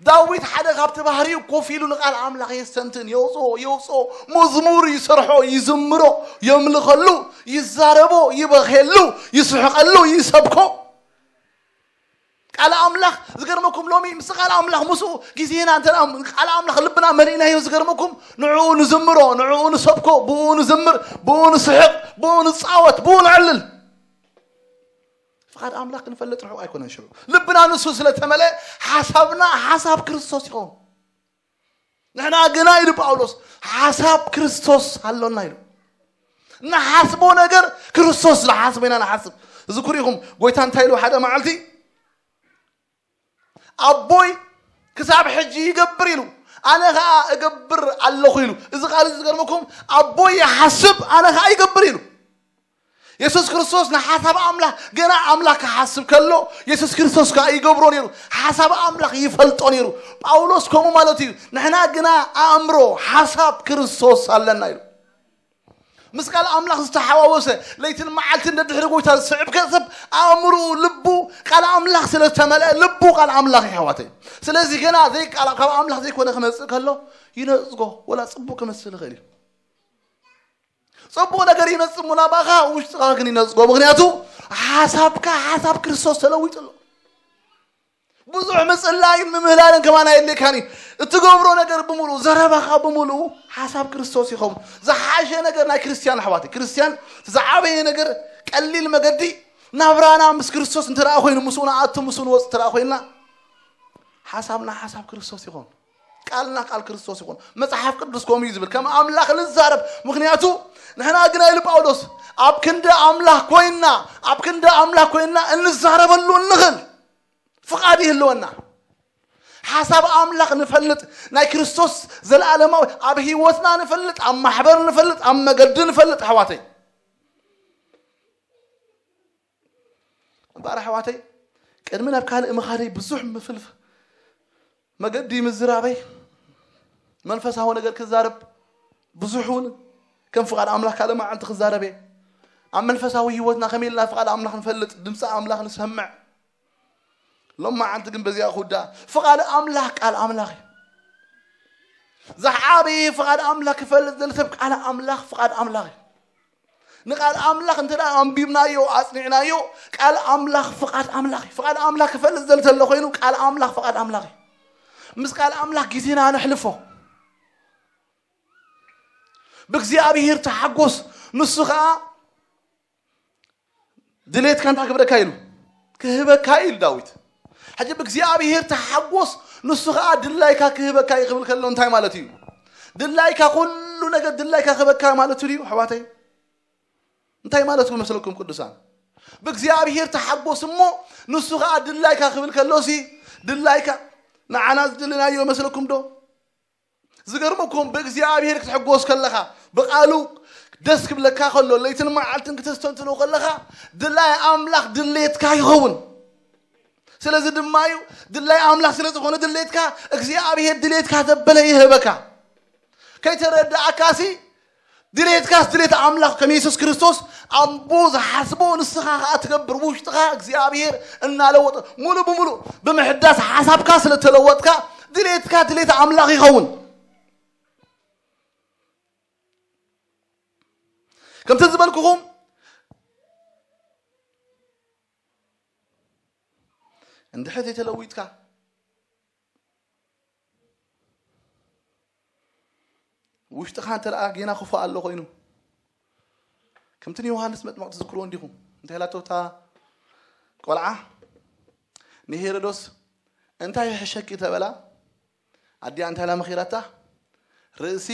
ዳዊት ሓደ ካብቲ ባህሪኡ ኮፍ ኢሉ ንቃል ኣምላኽ የስተንትን፣ የውፅኦ፣ የውፅኦ፣ መዝሙር ይሰርሖ፣ ይዝምሮ፣ የምልኸሉ፣ ይዛረቦ፣ ይበኽየሉ፣ ይስሕቐሉ፣ ይሰብኮ። ቃል ኣምላኽ ዝገርመኩም፣ ሎሚ ምስ ቃል ኣምላኽ ምስኡ ግዜና እንተ ቃል ኣምላኽ ልብና መሊእናዮ፣ ዝገርመኩም ንዕኡ ንዝምሮ፣ ንዕኡ ንሰብኮ፣ ብኡ ንዝምር፣ ብኡ ንስሕቕ፣ ብኡ ንጻወት፣ ብኡ ንዕልል። ፍቓድ ኣምላኽ ክንፈልጥ ርሑቕ ኣይኮነን። ሽዑ ልብና ንሱ ስለ ተመልአ ሓሳብና ሓሳብ ክርስቶስ ይኸውን። ንሕና ግና ኢሉ ጳውሎስ ሓሳብ ክርስቶስ ኣሎና ኢሉ። ንሓስቦ ነገር ክርስቶስ ዝሓስቦ ኢና ንሓስብ። ዝክሩ ኢኹም ጎይታ እንታይ ኢሉ ሓደ መዓልቲ? ኣቦይ ክሳብ ሕጂ ይገብር ኢሉ፣ ኣነ ኸዓ እገብር ኣለኹ ኢሉ። እዚ ቃል እዚ ዝገርመኩም፣ ኣቦ ይሓስብ ኣነ ኸዓ ይገብር ኢሉ። የሱስ ክርስቶስ ንሓሳብ ኣምላኽ፣ ገና ኣምላኽ ክሓስብ ከሎ የሱስ ክርስቶስ ከዓ ይገብሮ ነይሩ። ሓሳብ ኣምላኽ ይፈልጦ ነይሩ። ጳውሎስ ከምኡ ማለት እዩ። ንሕና ግና ኣእምሮ ሓሳብ ክርስቶስ ኣለና ኢሉ። ምስ ቃል ኣምላኽ ዝተሓዋወሰ፣ ለይትን መዓልትን ደድሕሪ ጎይታ ዝስዕብ ሰብ ኣእምርኡ፣ ልቡ ቃል ኣምላኽ ስለ ዝተመልአ፣ ልቡ ቃል ኣምላኽ ይሕዋተይ። ስለዚ ገና ዘይቃል ካብ ኣምላኽ ዘይኮነ ክመጽእ ከሎ ይነጽጎ። ወላ ጽቡቅ ክመስል ይኽእል እዩ። ጽቡቕ ነገር ይነጽሙ ናባኻ፣ ውሽጥኻ ግን ይነጽጎ። ምኽንያቱ ሓሳብካ ሓሳብ ክርስቶስ ተለዊጡ ኣሎ። ብዙሕ ምጽላይን ምምህላልን ከማን ኣየድልየካን እዩ። እትገብሮ ነገር ብምሉኡ፣ ዘረባኻ ብምሉኡ ሓሳብ ክርስቶስ ይኸውን። ዝሓሸ ነገር ናይ ክርስትያን ኣሕዋተይ፣ ክርስትያን ዝዓበየ ነገር ቀሊል መገዲ ናብራና ምስ ክርስቶስ እንተ ደኣ ኮይኑ፣ ምስኡ ንኣቱ ምስኡ ንወጽእ እንተ ደኣ ኮይንና፣ ሓሳብና ሓሳብ ክርስቶስ ይኸውን። ቃልና ቃል ክርስቶስ ይኹን። መጽሓፍ ቅዱስ ከምኡ እዩ ዝብል፣ ከም ኣምላኽ ንዛረብ። ምኽንያቱ ንሕና ግና ኢሉ ጳውሎስ፣ ኣብ ክንዲ ኣምላኽ ኮይንና፣ ኣብ ክንዲ ኣምላኽ ኮይንና እንዛረበሉ እንኽእል ፍቓድ ይህልወና። ሓሳብ ኣምላኽ ንፈልጥ፣ ናይ ክርስቶስ ዘለኣለማዊ ኣብ ህይወትና ንፈልጥ፣ ኣብ ማሕበር ንፈልጥ፣ ኣብ መገዲ ንፈልጥ። ኣሕዋተይ፣ እምበኣር ኣሕዋተይ፣ ቅድሚ ናብ ካልእ ምኻደይ ብዙሕ ምፍልፍ መገዲ ምዝራበይ፣ መንፈሳዊ ነገር ክዛረብ ብዙሕ እውን ከም ፍቓድ ኣምላኽ ካልእ መዓልቲ ክዛረብ እየ። ኣብ መንፈሳዊ ህይወትና ከመይ ኢልና ፍቓድ ኣምላኽ ንፈልጥ፣ ድምፂ ኣምላኽ ንሰምዕ። ሎም መዓልቲ ግን በዚኣ ክውዳእ። ፍቓድ ኣምላኽ ቃል ኣምላኽ እዩ። ዝዓበየ ፍቓድ ኣምላኽ ክፈልጥ ዝደሊ ሰብ ቃል ኣምላኽ ፍቓድ ኣምላኽ እዩ። ንቃል ኣምላኽ እንተ ደኣ ኣንቢብናዮ፣ ኣጽኒዕናዮ፣ ቃል ኣምላኽ ፍቓድ ኣምላኽ እዩ። ፍቓድ ኣምላኽ ክፈልጥ ዝደሊ ተሎ ኮይኑ፣ ቃል ኣምላኽ ፍቓድ ኣምላኽ እዩ። ምስ ቃል ኣምላኽ ግዜና ነሕልፎ። ብእግዚኣብሔር ተሓጎስ፣ ንሱ ኸኣ ድሌትካ እንታይ ክብለካ ኢሉ? ክህበካ ኢሉ ዳዊት። ሕጂ ብእግዚኣብሔር ተሓጎስ፣ ንሱ ኸኣ ድላይካ ክህበካ እዩ ክብል ከሎ እንታይ ማለት እዩ? ድላይካ፣ ኩሉ ነገር ድላይካ ክህበካ ማለቱ ድዩ ኣሕዋተይ? እንታይ ማለት መስለኩም ቅዱሳን? ብእግዚኣብሔር ተሓጎስ እሞ ንሱ ኸኣ ድላይካ ክብል ከሎሲ፣ ድላይካ ንዓና ዝድልናዮ መስለኩም ዶ? ዝገርመኩም፣ ብእግዚኣብሔር ክትሕጎስ ከለኻ፣ ብቓሉ ደስ ክብለካ ከሎ፣ ለይትን መዓልትን ክተስተንትኖ ከለኻ፣ ድላይ ኣምላኽ ድሌትካ ይኸውን። ስለዚ ድማ እዩ፣ ድላይ ኣምላኽ ስለ ዝኾነ ድሌትካ፣ እግዚኣብሔር ድሌትካ ዘበለ ይህበካ። ከይተረዳእካሲ፣ ድሌትካስ ድሌት ኣምላኽ ከም የሱስ ክርስቶስ ኣቦ ዝሓስቦ ንስኻ ኸኣ ትገብር። ውሽጥኻ እግዚኣብሔር እናለወጠ፣ ሙሉ ብሙሉ ብምሕዳስ ሓሳብካ ስለ ተለወጥካ፣ ድሌትካ ድሌት ኣምላኽ ይኸውን። ከምቲ ዝበልኩኹም፣ እንድሕር ዘይተለዊጥካ፣ ውሽጥኻ እንተ ደኣ ጌና ክፉእ ኣሎ ኮይኑ፣ ከምቲ ንዮሃንስ መጥምቕ ትዝክርዎ እንዲኹም። እንታይ ኢላቶ እታ ቆልዓ ንሄሮዶስ፣ "እንታይ ይሕሸኪ?" ተበላ፣ ኣዲኣ እንታይ ኢላ መኺራታ? "ርእሲ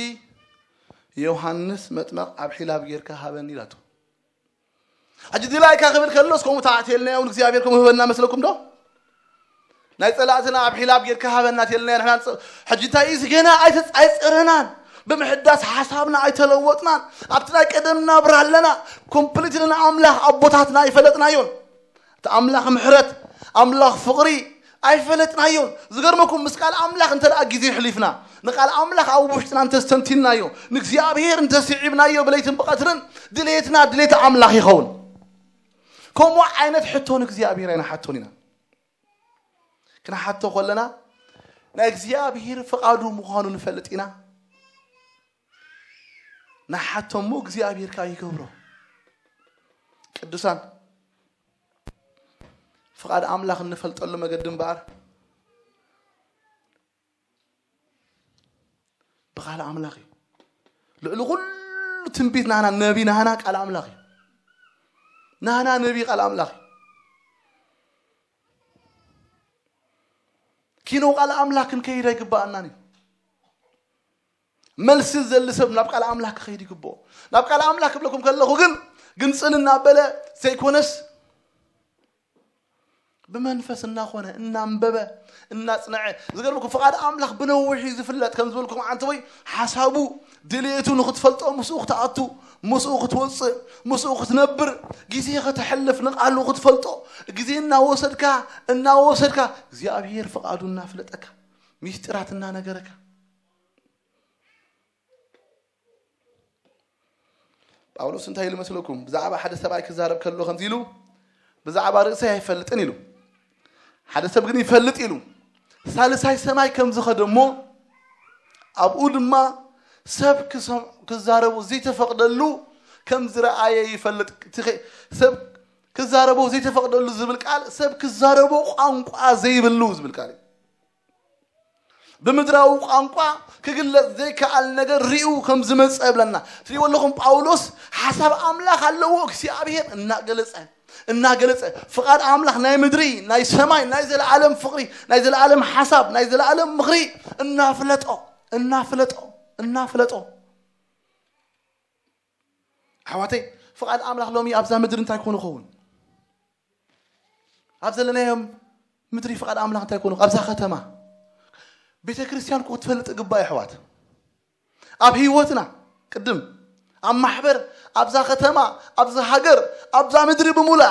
ዮሃንስ መጥምቕ ኣብ ሒላብ ጌርካ ሃበኒ" ኢላቶ። ሕጂ ድላይካ ክብል ከሎስ ከምኡ ተኣትየልና እውን እግዚኣብሔር ከምኡ ህበና መስለኩም ዶ? ናይ ጸላእትና ኣብ ሒላብ ጌርካ ሃበና ተልና ኢና። ንሕና ንጽ-፣ ሕጂ እንታይ እዩ? ገና ኣይተ-፣ ኣይጸረናን። ብምሕዳስ ሓሳብና ኣይተለወጥናን። ኣብቲ ናይ ቀደም ናብራ ኣለና። ኮምፕሊትሊ ንኣምላኽ ኣቦታትና ኣይፈለጥናዮን። እቲ ኣምላኽ ምሕረት፣ ኣምላኽ ፍቕሪ ኣይፈለጥናዮን። ዝገርመኩም፣ ምስ ቃል ኣምላኽ እንተ ደኣ ግዜ ኣሕሊፍና፣ ንቃል ኣምላኽ ኣብ ውሽጥና እንተስተንቲንናዮ፣ ንእግዚኣብሔር እንተስዒብናዮ ብለይትን ብቐትርን፣ ድሌትና ድሌት ኣምላኽ ይኸውን። ከምኡ ዓይነት ሕቶ ንእግዚኣብሔር ኣይንሓቶን ኢና። ክንሓቶ ከለና፣ ናይ እግዚኣብሔር ፍቓዱ ምዃኑ ንፈልጥ ኢና። ንሓቶ እሞ እግዚኣብሔር ከዓ ይገብሮ። ቅዱሳን፣ ፍቓድ ኣምላኽ እንፈልጠሉ መገዲ እምበኣር፣ ብቓል ኣምላኽ እዩ። ልዕሊ ኩሉ ትንቢት ናህና፣ ነቢ ናህና ቃል ኣምላኽ እዩ። ናህና ነቢ ቃል ኣምላኽ እዩ። ኪኖ ቃል ኣምላኽ ክንከይድ ኣይግባኣናን እዩ። መልሲ ዝደሊ ሰብ ናብ ቃል ኣምላኽ ክኸይድ ይግብኦ። ናብ ቃል ኣምላኽ ክብለኩም ከለኹ ግን፣ ግንጽል እናበለ ዘይኮነስ፣ ብመንፈስ እናኾነ እናንበበ እናጽንዐ። ዝገርምኩም፣ ፍቓድ ኣምላኽ ብነዊሕ እዩ ዝፍለጥ። ከም ዝበልኩም፣ ዓንተ ወይ ሓሳቡ ድሌቱ ንኽትፈልጦ ምስኡ ክትኣቱ፣ ምስኡ ክትወፅእ፣ ምስኡ ክትነብር፣ ግዜ ከተሕልፍ፣ ንቓሉ ክትፈልጦ፣ ግዜ እናወሰድካ እናወሰድካ እግዚኣብሔር ፍቓዱ እናፍለጠካ፣ ሚስጢራት እናነገረካ። ጳውሎስ እንታይ ኢሉ መስለኩም? ብዛዕባ ሓደ ሰብኣይ ክዛረብ ከሎ ከምዚ ኢሉ፣ ብዛዕባ ርእሰይ ኣይፈልጥን ኢሉ፣ ሓደ ሰብ ግን ይፈልጥ ኢሉ። ሳልሳይ ሰማይ ከም ዝኸደ እሞ ኣብኡ ድማ ሰብ ክሰም- ክዛረቡ ዘይተፈቕደሉ ከም ዝረኣየ ይፈልጥ። እቲ ኸ- ሰብ ክዛረቦ ዘይተፈቕደሉ ዝብል ቃል ሰብ ክዛረቦ ቋንቋ ዘይብሉ ዝብል ቃል እዩ። ብምድራዊ ቋንቋ ክግለጽ ዘይከኣል ነገር ሪኡ ከም ዝመጸ እብለና። ትሪእዎ ኣለኹም፣ ጳውሎስ ሓሳብ ኣምላኽ ኣለዎ። እግዚኣብሔር እናገለጸ እናገለጸ ፍቓድ ኣምላኽ ናይ ምድሪ፣ ናይ ሰማይ፣ ናይ ዘለዓለም ፍቕሪ፣ ናይ ዘለዓለም ሓሳብ፣ ናይ ዘለዓለም ምኽሪ እናፍለጦ እናፍለጦ እናፍለጦ። ኣሕዋተይ፣ ፍቓድ ኣምላኽ ሎሚ ኣብዛ ምድሪ እንታይ ኮኑ ኸውን? ኣብ ዘለናዮም ምድሪ ፍቓድ ኣምላኽ እንታይ ኮኑ? ኣብዛ ከተማ ቤተ ክርስቲያን እኮ ክትፈልጥ ግባእ፣ ኣሕዋት። ኣብ ህይወትና ቅድም፣ ኣብ ማሕበር፣ ኣብዛ ከተማ፣ ኣብዛ ሃገር፣ ኣብዛ ምድሪ ብምሉኣ